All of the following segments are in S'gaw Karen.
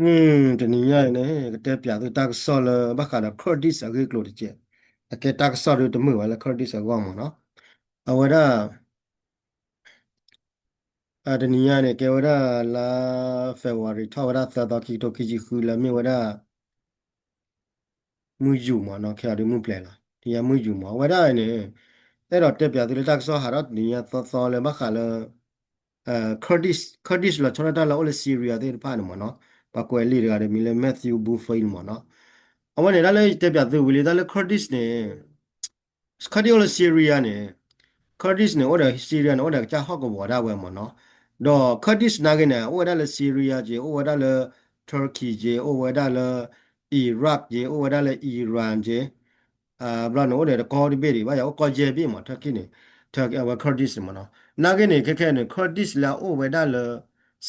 မ့ၢ်တနံၤညါအံၤန့ၣ် ကတဲပၠးသုတၢ်ကစီၣ်လၢဘၣ်ဃးဒီး Kurdish အဂ့ၢ်အကျိၤတက့ၢ်. အကဲတၢ်ကစီၣ်ဒုးတမုာ်ဘၣ်လၢ Kurdish အဂီၢ်မ့ၢ်နီၤ. အဝဲဒၣ် တနံၤညါန့ၣ် ကဲဝဲဒၣ်လါ February ထီၣ်ဝဲဒၣ်သၢသီ ခံကထိခံဆံဃု လၢမ့ၢ်ဝဲဒၣ် မုၢ်ယူာ်မ့ၢ်နီၤ, ခဲအံၤဒုးမုၢ်ပျဲၤလီၤ, တနံၤညါမုၢ်ယူာ်မ့ၢ်. အဝဲဒၣ်န့ၣ် အဲၣ်ဒိးတဲပၠးသုလၢတၢ်ကစီၣ်ဟးထီၣ်တနံၤညါသီသီလၢဘၣ်ဃးလၢ Kurdish, Kurdish လီၤဆီဒၣ်တၢ်လၢအိၣ်လၢ Syria သ့ၣ်တဖၣ်န့ၣ်မ့ၢ်နီၤ, ပှၤကွဲးလံာ်တဂၤဒီးမံၤလၢ Matthew Boothfin မ့ၢ်နီၤ. အဝဲန့ၣ် တၢ်လၢယတဲပၠးသုဝံၤလံ တၢ်လၢ Kurdish န့ၣ် Kurdish အိၣ်လၢ Syria န့ၣ်, Kurdish န့ၣ် အိၣ်ဒီး Syria န့ၣ် အိၣ်ဒီးကစၢ်ဟီၣ်ကဝီၤဒၣ်ဝဲမ့ၢ်နီၤ. ဒီး Kurdish နာ်က့န့ၣ် အိၣ်ဝဲဒၣ်လၢ Syria က့ၤ, အိၣ်ဝဲဒၣ်လၢ Turkey က့ၤ, အိၣ်ဝဲဒၣ်လၢ Iraq က့ၤ, အိၣ်ဝဲဒၣ်လၢ Iran က့ၤ, ဘျီန့ၣ် အိၣ်ဒီးတကီၢ်တဘ့ၣ်ဒံးဘၣ်ယၤ အိၣ်ကီၢ်ယဲၢ်ဘ့ၣ်မ့ၢ် Turkey န့ၣ်, အဝဲ Kurdish န့ၣ်မ့ၢ်နီၤ. နာ်က့န့ၣ် ခဲခဲန့ၣ် Kurdish လၢအအိၣ်ဝဲဒၣ်လၢ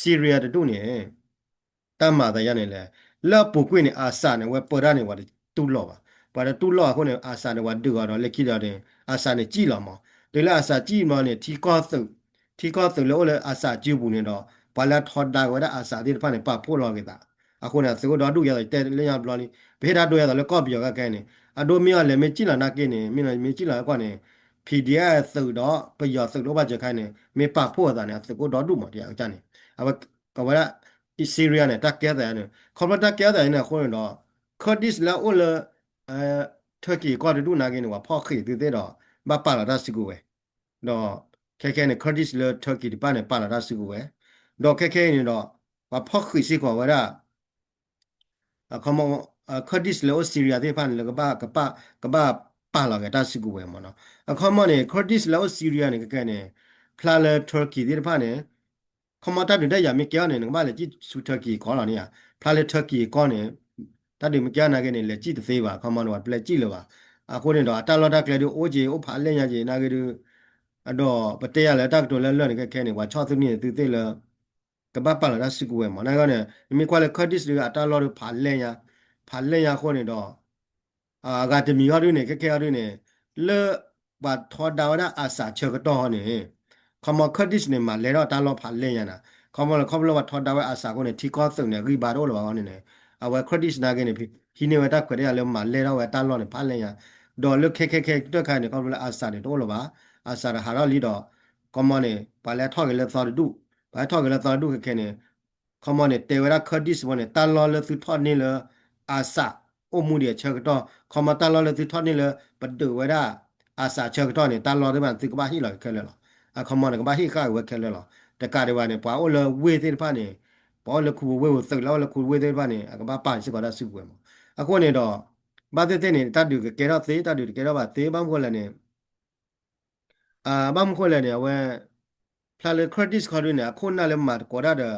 Syria တဒူၣ်န့ၣ် တၢ်မၤသးယါန့ၣ်လဲၣ်, လၢအပူၤကွံာ်န့ၣ် Assad န့ၣ် အဝဲပၢတၢ်န့ၣ် ပှၤတတူၢ်လိာ်ဘၣ်. ပှၤတတူၢ်လိာ်အဃိန့ၣ် Assad န့ၣ် ပှၤဒုးအီၤဒီး လၢခံဒီးန့ၣ် Assad န့ၣ် စံၣ်လီၤမ့ၢ်. တုၤလၢ Assad စံၣ်မ့ၢ်န့ၣ် ထံကီၢ်သုး, ထံကီၢ်သုးလၢအိၣ်လၢ Assad စုပူၤန့ၣ်ဒီး ပှၤလၢအထီဒါက့ၤဝဲဒၣ် Assad သ့ၣ်တဖၣ်န့ၣ် ပာ်ဖှိၣ်လီၤက့ၤသး. အဃိန့ၣ် အသုးအိၣ်ဒီဒူၣ်ယဲသိးတဲလၢညါဘျီလံ, ပဟ့ၣ်တၢ်ဒိယဲသိးလၢကီၢ်ပယီၤခဲခဲန့ၣ် အဒိမ့ၢ်အီၤလဲၤမ့ၢ်စံၣ်လီၤနာ်က့န့ၣ် မ့ၢ်မ့ၢ်စံၣ်လီၤအကွၢ်န့ၣ် P D F သုးဒီးပယီၤသုးတအိၣ်ဘၣ်စၢၤခဲန့ၣ် မ့ၢ်ပာ်ဖှိၣ်အသးန့ၣ် အသုးကအိၣ်ဒီဒူၣ်မ့ၢ်တယၤကစၢ်န့ၣ်. အဝဲ အဝဲဒၣ် Syria န့ၣ် တၢ်ကဲသးန့ၣ် ခီဖျိတၢ်ကဲသးန့ၣ်အဃိန့ၣ်ဒီး Kurdish လၢအအိၣ်လၢ Turkey ကီၢ်တဒူၣ်နာ်က့န့ၣ် ပှၤဖီၣ်ဃံးသုသ့ၣ်ဒီး ဘၣ်ပာ်လီၤတၢ်စုကဝဲၤ, ဒီးခဲခဲန့ၣ် Kurdish လၢ Turkey တဖၣ်န့ၣ် ပာ်လီၤတၢ်စုကဝဲၤ, ဒီးခဲခဲအံၤန့ၣ်ဒီး ပှၤဖီၣ်ဃံးစ့ၢ်ကီးဝဲဒၣ် အခီမီ Kurdish လၢအိၣ် Syria သ့ၣ်တဖၣ်န့ၣ် လၢကဘၣ် ကဘၣ် ကဘၣ်ပာ်လီၤက့ၤတၢ်စုကဝဲၤမ့ၢ်နီၤ. အခီမီန့ၣ် Kurdish လၢအိၣ် Syria န့ၣ် ကကဲန့ၣ် ဖျါလၢ Turkey သ့ၣ်တဖၣ်န့ၣ် ခီမီတၢ်ဒုးတၢ်ယၤမ့ၢ်ကဲအီၤန့ၣ် နကဘၣ်လဲၤစံၣ်ဆူ Turkey ကီၢ်လီၤန့ၣ်ဧါ. ဖျါလၢ Turkey ကီၢ်န့ၣ် တၢ်ဒုးမ့ၢ်ကဲအီၤနာ်က့န့ၣ် လဲၤစံၣ်တသ့ဘၣ်, ခီမီန့ၣ် ပှၤတပျဲစံၣ်လၢၤဘၣ်. အဃိန့ၣ်ဒီး အတၢ်လီၢ်တၢ်ကျဲဒုးအိၣ်က့ၤ အိၣ်ဖးလဲၢ်ညါက့ၤနာ်က့ဒုး ဒီးပတဲယၤလၢတၢ်ကတိၤလၢလၢာ်န့ၣ် ခဲခဲန့ၣ် ပှၤဆီၣ်သုန့ၢ်သုသ့ၣ်လၢ ကဘၣ်ပာ်လီၤတၢ်စုကဝဲၤမး. နာ်က့န့ၣ် နမ့ၢ်ကွၢ်လၢ Kurdish ဒုး အတၢ်လီၢ်ဒုးဖးလဲၢ်ညါ, ဖးလဲၢ်ညါအဃိန့ၣ်ဒီး အဂၤတမံၤဟီဒုးန့ၣ် ခဲခဲဟီဒုးန့ၣ် လၢပှၤထီဒါဝဲဒၣ် Assad ဆၢကတီၢ်ဟီန့ၣ် ခီမီ Kurdish န့ၣ် မၤလဲၢ်ထီၣ်တၢ်လီၢ်ဖးလဲၢ်ညါနၤ. ခီမီလၢခီဖျိပှၤထီဒါဝဲ Assad အဃိန့ၣ် ထံကီၢ်သုးန့ၣ် အဂံၢ်ဘါတအိၣ်လၢၤဘၣ်အဃိန့ၣ်န့ၣ် အဝဲ Kurdish နာ်က့န့ၣ် ဟံးန့ၢ်ဝဲတၢ်ခွဲးတၢ်ယာ်လၢမၤလဲၢ်ထီၣ်ဝဲတၢ်လီၢ်န့ၣ် ဖးလဲၢ်ညါ. ဒီးလၢခဲခဲခဲတၢၢ်ခါန့ၣ် ခီဖျိလၢ Assad န့ၣ် တအိၣ်လၢၤဘၣ်. Assad ဟးထီၣ်လံဒီး ခီမီန့ၣ် ပှၤလဲၤထီၣ်က့ၤလၢသီတဒူၣ်, ပှၤလဲၤထီၣ်က့ၤလၢသီတဒူၣ်ခဲခဲန့ၣ် ခီမီန့ၣ် တဲဝဲဒၣ် Kurdish ဝဲန့ၣ် တၢ်လီၢ်လၢသုထီၣ်န့ၢ်လၢ Assad အိၣ်မူဒံးအဆၢကတီၢ် ခီမီတၢ်လီၢ်လၢသုထီၣ်န့ၢ်လၢ ပဒုးဝဲဒၣ် Assad ဆၢကတီၢ်န့ၣ် တၢ်လီၢ်သ့ၣ်တဖၣ်န့ၣ် သုကဘၣ်ဟ့ၣ်လီၤက့ၤခဲလၢာ်လီၤ. အခီမီန့ၣ် ကဘၣ်ဟ့ၣ်ဃာ်က့ၤဝဲခဲလၢာ်လီၤ. တကးဒံးဘၣ်န့ၣ် ပှၤအိၣ်လၢဝ့ၢ်သ့ၣ်တဖၣ်န့ၣ် ပှၤအိၣ်လၢခူပူၤဝ့ၢ်ပူၤ သုးလၢအိၣ်လၢခူပူၤဝ့ၢ်ပူၤသ့ၣ်တဖၣ်န့ၣ် အကဘၣ်ပာ်စ့ၢ်ကီးတၢ်စုကဝဲၤမး. အဃိန့ၣ်ဒီး ဘၣ်သ့ၣ်သ့ၣ်န့ၣ် တၢ်ဒုးကကဲထီၣ်သ့ တၢ်ဒုးတကဲထီၣ်ဘၣ်သ့ ဘၣ်မနုၤဃိလဲၣ်န့ၣ် ဘၣ်မနုၤဃိလဲၣ်န့ၣ် အဝဲ ဖျါလၢ Kurdish ခီဒုးန့ၣ် အခိၣ်အနၢ်လၢမၤသကိးတၢ်ဒီး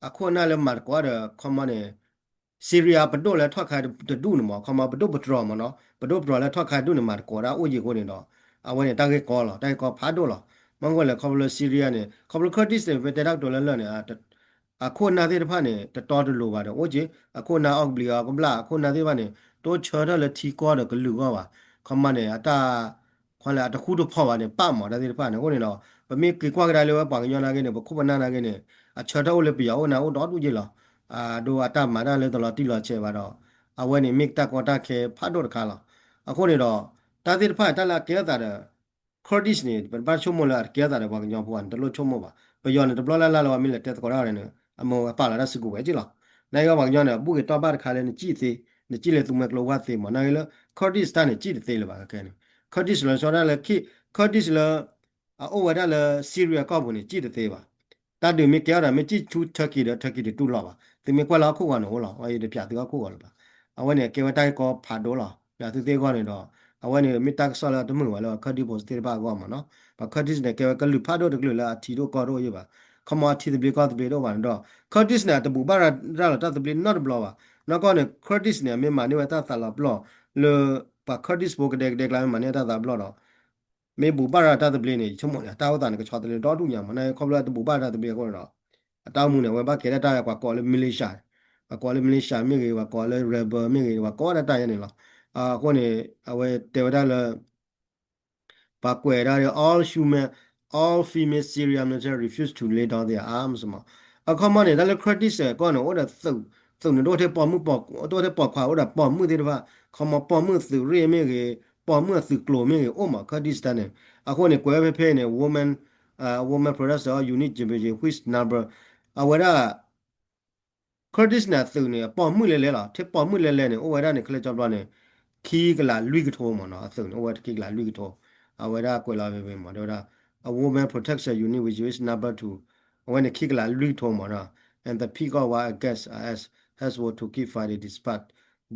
အခိၣ်အနၢ်လၢမၤသကိးတၢ်ဒီး ခီမီန့ၣ် Syria ပဒိၣ်လၢထီၣ်ခါတဒူၣ်န့ၣ်မး ခီမီပဒိၣ်ပတြီၤမးနီၤ ပဒိၣ်ပတြီၤလၢထီၣ်ခါတဒူၣ်န့ၣ် မၤသကိးတၢ်အိၣ်ယံၤအဃိန့ၣ်ဒီး အဝဲန့ၣ် တၢ်ဂ့ၢ်ကီလီၤ တၢ်ဂ့ၢ်ကီဖးဒိၣ်လီၤ. ဘၣ်မနုၤဃိလဲၣ် ခီဖျိလၢ Syria န့ၣ် ခီဖျိ Kurdish န့ၣ် ပတဲတၢ်ကတိၤလၢလၢာ်န့ၣ် အခိၣ်အနၢ်သ့ၣ်တဖၣ်န့ၣ် တတီတလိၤဘၣ်ဒီး အိၣ်က့ၤ အခိၣ်အနၢ်အီၣ်ကဘျံးအီၣ်ကဘျၣ် အခိၣ်အနၢ်သ့ၣ်တဖၣ်န့ၣ် တအိၣ်ဆၢထၢၣ်လၢထံကီၢ်ဒီးကလုာ်အဂီၢ်ဘၣ်. ခီမီန့ၣ် အတၢ် ခီလဲၣ် အတဃူတဖိးဘၣ်န့ၣ် ပာ်မးတၢ်သ့ၣ်တဖၣ်န့ၣ် အဃိန့ၣ်ဒီး ပမ့ၢ်က့ၤကွၢ်ကဒါလၢဝဲပှၤကညီနာ်က့န့ၣ် ပခိၣ်ပနၢ်နာ်က့န့ၣ် အဆၢထၢၣ်အိၣ်လၢပယီၤအိၣ်န့ၣ် အိၣ်ဒီဒူၣ်က့ၤလီၤ. အဒိအတၢ်မၤတၢ်လၢတလီၤတံၢ်လီၤဆဲးဘၣ်ဒီး အဝဲန့ၣ်မ့ၢ်တၢ်ကီတၢ်ခဲဖးဒိၣ်တခါလီၤ. အဃိန့ၣ်ဒီး တၢ်သ့ၣ်တဖၣ်တၢ်လၢအကဲထီၣ်သးဒီး Kurdish န့ၣ် ပတဘၣ်ဆိကမိၣ်လၢအတကဲထီၣ်သးဒီးပှၤကညီဖိဘၣ်န့ၣ် တလိၣ်ဆိကမိၣ်ဘၣ်. ပယီၤန့ၣ် တဘျီလၢ်လၢ်လၢပှၤမ့ၢ်လဲၤတဲသကိးတၢ်န့ၣ် အမ့ၢ်ဝဲပာ်လီၤတၢ်စုကဝဲၤက့ၤလီၤ. နာ်က့ပှၤကညီန့ၣ် ဘူၣ်ဂ့ၤတီၢ်ဘၣ်တခါလၢနစံၣ်သ့, နစံၣ်လၢသူမှဲကျိဝါသ့မး နာ်က့လၢ Kurdish တၢ်န့ၣ် စံၣ်တသ့လၢၤဘၣ်ခဲန့ၣ်. Kurdish လီၤဆီဒၣ်လၢ Kurdish လၢ အအိၣ်ဝဲဒၣ်လၢ Syria ကီၢ်ပူၤန့ၣ် စံၣ်တသ့ဘၣ်. တၢ်ဒုးမ့ၢ်ကဲအီၤဒီး မ့ၢ်စံၣ်ဆူ Turkey ဒီး Turkey တတူၢ်လိာ်ဘၣ်. သုမ့ၢ်ကွၢ်လၢဟီၣ်ခိၣ်ဂီၤန့ၣ်အိၣ်လီၤ, အဝဲယတပၠးသုဟီၣ်ခိၣ်ဂီၤလၢၤဘၣ်. အဝဲန့ၣ် ကဲဝဲတၢ်ဂ့ၢ်ကီဖးဒိၣ်လီၤ. ပၠးသုသ့ၣ်အဂီၢ်န့ၣ်ဒီး အဝဲန့ၣ်မ့ၢ်တၢ်ကစီၣ်လၢအတမုာ်ဘၣ်လၢ Kurdish ဖိသ့ၣ်တဖၣ်အဂီၢ်မးနီၤ. ပှၤ Kurdish န့ၣ် ကဲဝဲကလုာ်ဖးဒိၣ်တကလုာ်လၢအထံဒိၣ်ကီၢ်ဒိၣ်ယံၤဘၣ်. ခီမီအထံသဘျ့ကီၢ်သဘျ့တအိၣ်ဘၣ်န့ၣ်ဒီး Kurdish န့ၣ် အတဘူၣ်ဘၣ်ရၤလီၤတၢ်သဘျ့နီတဘျီဘၣ်. နီၢ်ကီၢ်န့ၣ် Kurdish န့ၣ် အမ့ၢ်မၤန့ၢ်ဝဲတၢ်သးလီၤပျီၢ်လၢ ပှၤ Kurdish ဖိကဒဲကဒဲကျါမ့ၢ်မၤန့ၢ်တၢ်သးပျီၢ်ဒီး မ့ၢ်ဘူၣ်ဘၣ်ရၤတၢ်သဘျ့န့ၣ် ယဆိကမိၣ်န့ၣ် အတၢ်အိၣ်သးန့ၣ် ကဆီတလဲဒီဒူၣ်ညါမး နာ်က့ခီဖျိအတဘူၣ်ဘၣ်တၢ်သဘျ့အဃိန့ၣ်ဒီး အတၢ်အိၣ်မူန့ၣ် အဝဲဘၣ်ကဲဒၣ်တၢ်ပှၤကိးလၢ militia, ပှၤကိးလၢ militia မ့ၢ်ဂ့ၤ ပှၤကိးလၢ rebel မ့ၢ်ဂ့ၤ ပှၤကိးဒၣ်တၢ်ယဲန့ၣ်လီၤ. အဃိန့ၣ် အဝဲတဲဝဲဒၣ်လၢ ပှၤကွဲးဒၣ်လၢ all human, all female Syrian military refuse to lay down their arms မး. အခီမီန့ၣ် တၢ်လၢ Kurdish ကီၢ်န့ၣ် အိၣ်ဒီးသုး, သုးန့ၣ် တအိၣ်ထဲပိာ်မုၣ်ပိာ်, တအိၣ်ထဲပိာ်ခွါ အိၣ်ဒီးပိာ်မုၣ်သ့ၣ်တဖၣ် ခီမီပိာ်မုၣ်သုးရ့ၣ်မ့ၢ်ဂ့ၤ, ပိာ်မုၣ်အသုးကျိၤမ့ၢ်ဂ့ၤ အိၣ်မး Kurdish တၢ်န့ၣ်. အဃိန့ၣ် ကွဲးဝဲဖဲဖဲန့ၣ် women, women production unit အဝဲဒၣ် Kurdish န့ၣ်အသုးန့ၣ် အပိာ်မုၣ်လဲၤလဲၤလီၤ. ထဲပိာ်မုၣ်လဲၤလဲၤန့ၣ် အိၣ်ဝဲဒၣ်န့ၣ် ခဲလၢာ်ကၠီဘျီန့ၣ် ခံကလးလွံၢ်ကထိမးနီၤ. အသုးန့ၣ် အိၣ်ဝဲခံကလးလွံၢ်ကထိ. အဝဲဒၣ်ကွဲးလီၤဖဲဖဲမး တဲဝဲဒၣ် a women protection unit which is number two အဝဲန့ၣ်ခံကလးလွံၢ်ကထိမးနီၤ. And the peak of war against I S has was to keep fighting despite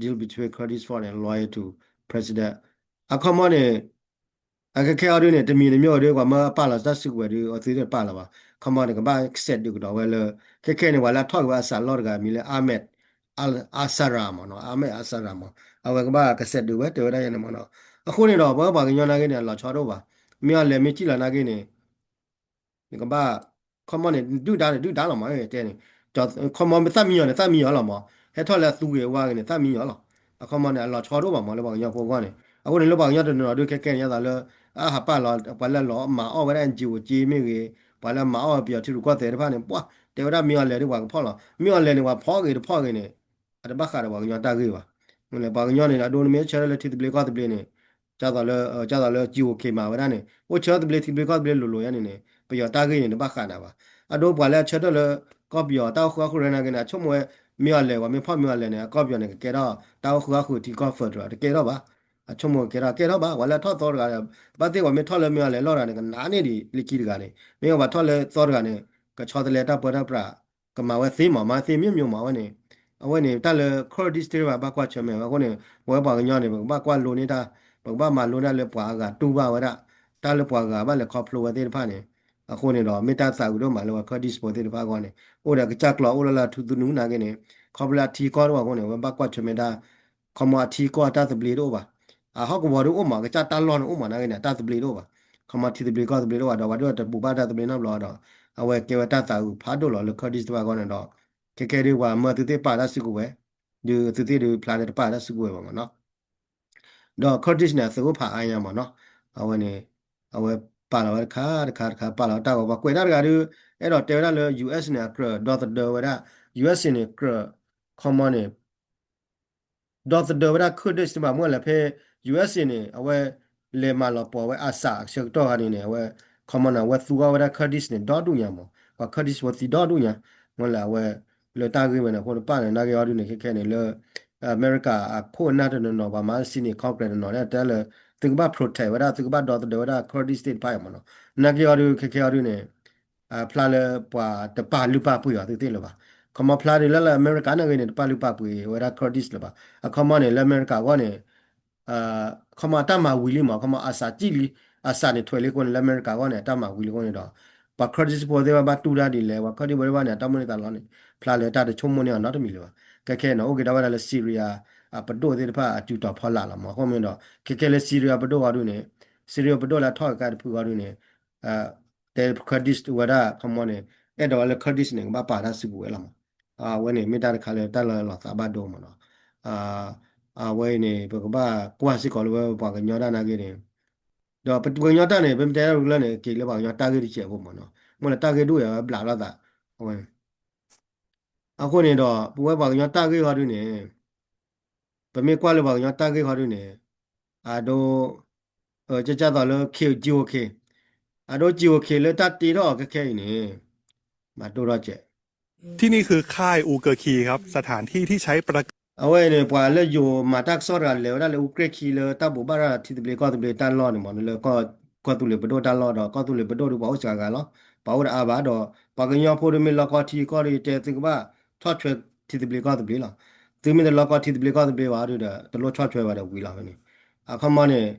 deal between Kurdish force and loyal to President အခီမီန့ၣ် အခဲခဲအံၤဒုန့ၣ် တမံၤတမံၤအံၤဒု ပှၤမၢအပာ်လီၤတၢ်စုကဝဲၤဒု အသုသ့ၣ်တပာ်လီၤဘၣ်. ခီမီန့ၣ် ကဘၣ်ကစဲးဒုးကဒီးဝဲလၢ ခဲခဲန့ၣ် ပှၤလၢအထီၣ်က့ၤဝဲအစးလီၢ်တဂၤ မံၤလၢ Ahmed Al-, Asara မးနီၤ, Ahmed Asara မး, အဝဲကဘၣ်ကစဲးဒုးဝဲ တဲဝဲဒၣ်ယဲန့ၣ်မးနီၤ. အဃိန့ၣ်ဒီး ပဝဲပှၤကညီနာ်က့န့ၣ် အလီၤဆီတအိၣ်ဘၣ်. မ့ၢ်အီၤလဲၤမ့ၢ်စံၣ်လီၤနာ်က့န့ၣ် နကဘၣ် ခီမီန့ၣ် ဒုၣ်ဒါန့ၣ် ဒုၣ်ဒါလီၤမး တဲန့ၣ်, ခီမီသၣ်မံယီၤန့ၣ် သၣ်မံယီၤလီၤမး, ဟဲထီၣ်လၢအသူဂ့ၤအဝါဂ့ၤန့ၣ် သၣ်မံယီၤလီၤ. အခီမီန့ၣ် အလီၤဆီတအိၣ်ဘၣ်မး လၢပှၤကညီဖိအဂီၢ်န့ၣ်. အဃိန့ၣ် လၢပှၤကညီတနီၤနီၤဒု ခဲကဲန့ၣ် ယသးလၢ အဟးပာ်လီၤ ပှၤလၢလီၤမၤအီၣ်ဝဲဒၣ် NGO က့မ့ၢ်ဂ့ၤ, ပှၤလၢမၤအီၣ်ပယီၤထံရူၢ်ကီၢ်သဲးတဖၣ်န့ၣ် ပှၤတဲဝဲဒၣ်မ့ၢ်အီၤလဲၤဒု ပှၤကဖီၣ်လီၤ. မ့ၢ်အီၤလဲၤန့ၣ် ပှၤဖီၣ်ဂ့ၤတဖီၣ်ဂ့ၤန့ၣ် အတဘၣ်ဃးဒီးပှၤကညီတၢ်ဂ့ၢ်ဘၣ်. မ့ၢ်လၢပှၤကညီန့ၣ် အဒိနမ့ၢ်ဆၢထၢၣ်လၢထံသဘျ့ကီၢ်သဘျ့န့ၣ် ဒ်သိးလၢ ဒ်သိးလၢ GOK မၤဝဲဒၣ်န့ၣ် အိၣ်ဆၢထၢၣ်သဘျ့ထံသဘျ့ကီၢ်သဘျ့လိၤလိၤယါန့ၣ်န့ၣ် ပယီၤတၢ်ဂ့ၢ်န့ၣ် တဘၣ်ဃးနၤဘၣ်. အဒိပှၤလၢအဆၢထၢၣ်လၢ ကီၢ်ပယီၤတၢ်အိၣ်ဃုာ်အဃုာ်ရၢနာ်က့န့ၣ် အဆိကမိၣ်ဝဲ မ့ၢ်အီၤလဲၤ ပှၤမ့ၢ်ဖီၣ်မ့ၢ်အီၤလဲၤန့ၣ် အကီၢ်ပယီၤန့ၣ် ကကဲထီၣ်တၢ်အိၣ်ဃုာ်အဃုာ်ထံကီၢ် federal တကဲထီၣ်ဘၣ်. အဆိကမိၣ်ကကဲထီၣ် ကဲထီၣ်ဘၣ်. ပှၤလၢအထီၣ်သီတဂၤ ဘၣ်သ့ၣ်ပှၤမ့ၢ်ထီၣ်လၢမ့ၢ်အီၤလဲၤလီၢ်တဂၤန့ၣ် ကနးန့ၢ်ဒံးလၢခံတဂၤန့ၣ် မ့ၢ်ပှၤထီၣ်လၢသီတဂၤန့ၣ် ကဆီတလဲတၢ်ပၢတၢ်ပြး ကမၤဝဲသ့မး မၤဝဲသ့မ့ၢ်မ့ၢ်မးဝဲန့ၣ် အဝဲန့ၣ် တၢ်လၢ Kurdish တ့ၢ်ဘၣ်ဘၣ်ကွၢ်ဆၢၣ်မဲာ်ဝဲအဃိန့ၣ် ပဝဲပှၤကညီန့ၣ် ပကဘၣ်ကွၢ်လိန့ၢ်တၢ် ပကဘၣ်မၤလိန့ၢ်လၢပှၤအဂၤတူၢ်ဘၣ်ဝဲဒၣ် တၢ်လၢပှၤဂၤဘၣ်လဲၤခီဖျိဝဲသ့ၣ်တဖၣ်န့ၣ် အဃိန့ၣ်ဒီး မ့ၢ်တၢ်သးအုးဒိၣ်မးလၢပှၤ Kurdish ဖိသ့ၣ်တဖၣ်အဂီၢ်န့ၣ် အိၣ်ဒီးကစၢ်ကျီအိၣ်လၢလၢထူသနူနာ်က့န့ၣ် ခီဖျိလၢအထံကီၢ်တအိၣ်အဃိန့ၣ် ဝဲဘၣ်ကွၢ်ဆၢၣ်မဲာ်တၢ် ခီမီအထံကီၢ်အတၢ်သဘျ့တအိၣ်ဘၣ်. အဟီၣ်ကဝီၤဒုအိၣ်မး ကစၢ်တၢ်လီၢ်န့ၣ်အိၣ်မးနာ်က့န့ၣ် အတၢ်သဘျ့တအိၣ်ဘၣ်. ခီမီထံသဘျ့ကီၢ်သဘျ့တအိၣ်ဘၣ်ဒီး ပှၤဒုးတဘူးဘၣ်တၢ်သဘျ့နီတဘျီဒီး အဝဲကဲဝဲတၢ်သးအုးဖးဒိၣ်လီၤလၢ Kurdish တဖၣ်အဂီၢ်န့ၣ်ဒီး ခဲကဲဒုပှၤမၢသုသ့ၣ်ပာ်တၢ်စုကဝဲၤ ဒုးသုသ့ၣ်ဒုးဖျါလၢတပာ်တၢ်စုကဝဲၤဘၣ်မးနီၤ. ဒီး Kurdish န့ၣ် အသုးအိၣ်ဖးအါညါမးနီၤ. အဝဲန့ၣ် အဝဲပာ်လီၤဝဲတခါတခါတခါ ပာ်လီၤတၢ်ဂီၤ ပှၤကွဲးတၢ်တဂၤဒုး အဲၣ်ဒိးတဲဝဲဒၣ်လၢ ယူၣ်အ့းစ့ၣ် န့ၣ် အကြၢးဒီသဒၢဝဲဒၣ် ယူၣ်အ့းစ့ၣ် န့ၣ် ကြၢး ခီမီန့ၣ် ဒီသဒၢဝဲဒၣ် Kurdish တဘၣ်မ့ၢ်လဲၣ်ဖဲ ယူၣ်အ့းစ့ၣ် န့ၣ် အဝဲလဲၤမၤလီၤပှီၤဝဲ ARSA အဆၢကတီၢ်ခါန့ၣ်န့ၣ် အဝဲ ခီမီန့ၣ် အဝဲသူအီၤဝဲဒၣ် Kurdish န့ၣ် ဒီဒူၣ်ညါမး ပှၤ Kurdish ဖိသံဒီဒူၣ်ညါ မ့ၢ်လဲၣ် အဝဲ လၢတၢ်ဂ့ၢ်ဝဲန့ၣ်အဃိတပာ်န့ၣ် နာ်က့အီၤဒုးန့ၣ် ခဲခဲန့ၣ်လၢ အမဲရကၤအခိၣ်အနၢ်တနီၤနီၤ ပှၤမၤစံးန့ၣ် Congress တနီၤန့ၣ် တဲလၢ သုကဘၣ် protect ဝဲဒၣ် သုကဘၣ်ဒီသဒၢဝဲဒၣ် Kurdish သ့ၣ်တဖၣ်အံၤမးနီၤ. နာ်က့အီၤဒုး ခဲခဲအီၤဒုးန့ၣ် ဖျါလၢပှၤတပာ်လုၢ်ပာ်ပှ့ၤအီၤသုသ့ၣ်လၢၤဘၣ်. ခီမီဖျါဒုးလၢလၢအမဲရကၤနာ်ဂ့ၤန့ၣ် တပာ်လုၢ်ပာ်ပှ့ၤဝဲဒၣ် Kurdish လၢၤဘၣ်. အခီမီန့ၣ် လၢအမဲရကၤအဂီၢ်န့ၣ် ခီမီအတၢ်မၤဝံၤလံမး ခီမီ ARSA စံၣ်လံ ARSA န့ၣ် ထွဲလံအဃိန့ၣ် လၢအမဲရကၤအဂီၢ်န့ၣ် အတၢ်မၤဝံၤလံအဃိန့ၣ်ဒီး ပှၤ Kurdish ဖိသ့ၣ်တဖၣ်ဘၣ်တူၢ်တၢ်ဒ်လဲၣ် ပှၤ Kurdish ဖိသ့ၣ်တဖၣ်န့ၣ် အတၢ်မိၣ်န့ၢ်သးလီန့ၣ် ဖျါလၢတၢ်တဆိကမိၣ်န့ၢ်အီၤနီတမံၤလၢၤဘၣ်. ခဲခဲန့ၣ် အိၣ်က့ၤဒၣ်ဝဲဒၣ်လၢ Syria အပဒိၣ်သ့ၣ်တဖၣ်အစုတီၤဖီလာ်လီၤမး အဃိမ့ၢ်ဒီး ခဲခဲလၢ Syria ပဒိၣ်အီၤဒုးန့ၣ် Syria ပဒိၣ်လၢအထီၣ်ကကါတဖုအီၤဒုးန့ၣ် တဲ Kurdish ဝဲဒၣ်ခီမီန့ၣ် အဲၣ်ဒိးဝဲလၢ Kurdish န့ၣ် ကဘၣ်ပာ်တၢ်စုကဝဲၤလီၤမး. အဝဲန့ၣ် မ့ၢ်တၢ်တခါလၢတၢ်လီၤသးဘၣ်ဒိမးနီၤ. အဝဲအံၤန့ၣ် ပကဘၣ်ကွၢ်စ့ၢ်ကီးလၢဝဲပှၤကညီတၢ်နာ်ဂ့ၤန့ၣ် ဒီးပှၤကညီတၢ်န့ၣ် ပမ့ၢ်တဲတၢ်ရူလၢန့ၣ် က့ၤလၢပှၤကညီတၢ်ဂ့ၢ်တစဲးဖိမးနီၤ မ့ၢ်လၢတၢ်ဂ့ၢ်ဒိၣ်ယၤဝဲဘျးလိာ်သး အဝဲ အဃိန့ၣ်ဒီး ပဝဲပှၤကညီတၢ်ဂ့ၢ်ဟီဒုးန့ၣ် ပမ့ၢ်ကွၢ်လၢပှၤကညီတၢ်ဂ့ၢ်ဟီဒုးန့ၣ် အဒိ ကကၢ်သိးလၢ K, GOK အဒိ GOK လၢတၢ်တ့ထီၣ်အီၤခဲခဲအံၤန့ၣ် မၤဒိၣ်ထီၣ်ကဲး ที่นี่คือค่ายอูเกอร์คีครับ สถานที่ที่ใช้ประกอบ အဝဲအံၤန့ၣ် ပှၤလၢယိၤမၤတၢ်ကစီၣ်တဂၤလဲၤဝဲဒၣ်လၢအူကြ့ၢ်ခံလၢတၢ်ဘိးဘၣ်ရၣ်ထံသဘျ့ကီၢ်သဘျ့တၢ်လီၢ်န့ၣ်မး လၢကီၢ်သူလ့ၤပဒိၣ်တၢ်လီၢ်ဒီး ကီၢ်သူလ့ၤပဒိၣ်ဒုးပှၤအိၣ်စှၤဂၤလီၤ ပှၤအိၣ်ဒီးအါဘၣ်ဒီး ပှၤကညီဖိဒုးမ့ၢ်လီၢ်ကီၢ်ထံကီၢ်ဒုးတဲသုကဘၣ်ဆီၣ်ထွဲထံသဘျ့ကီၢ်သဘျ့လီၤ သုမ့ၢ်တလီၢ်ကီၢ်ထံသဘျ့ကီၢ်သဘျ့ဘၣ်ဒုးဒီး တလိၣ်ဆီၣ်ထွဲဘၣ်ဒီးဝံၤလီၤဖဲန့ၣ် အခီမီန့ၣ်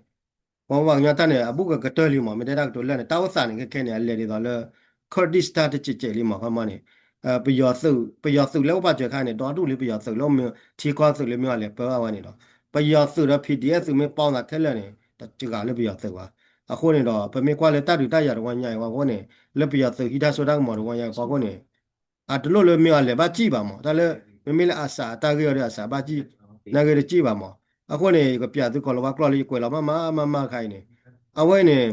ပဝဲပှၤကညီတၢ်န့ၣ် အဘူးကကတၢၢ်လံမး မ့ၢ်တဲတၢ်ကတိၤလၢာ်န့ၣ် တၢ်အိၣ်သးန့ၣ် ခဲခဲန့ၣ် အလဲၤဒ်သိးလၢ Kurdish တၢ်တစဲးစဲးလံမး ခီမီန့ၣ် ပယီၤသုး ပယီၤသုးလၢအိၣ်ပာ်စၢၤခါန့ၣ် ဒီဒူၣ်လံပယီၤသုးလၢအိၣ်မ့ၢ်ထံကီၢ်သုးလၢမ့ၢ်အီၤလဲၤပၢဘၣ်ဝဲန့ၣ်ဒီး ပယီၤသုးဒီး P D F သုးမ့ၢ်ပီသးခဲလၢာ်န့ၣ် တစှၤလၢပယီၤသုးဘၣ် အဃိန့ၣ်ဒီး ပမ့ၢ်ကွၢ်လၢတၢ်ဒုးတၢ်ယၤတဝီညါအံၤအဃိန့ၣ် လၢပယီၤသုးဟံးတၢ်စိတၢ်ကမီၤတဝီညါအံၤအဃိန့ၣ် အတလိၣ်လၢမ့ၢ်အီၤလဲၤဘၣ်စံၣ်ဘၣ်မး တၢ်လၢ မ့မ့ၢ်လၢ ARSA အတၢ်ဂ့ၢ်အီၤဒီး ARSA ဘၣ်စံၣ် နာ်ဂ့ၤတစံၣ်ဘၣ်မး အဃိန့ၣ် ယကပျးသုကိးလီၤဘၣ်ကျီၢ်လၢယကွဲးလီၤမးမးမးမးတခါအံၤန့ၣ် အဝဲန့ၣ်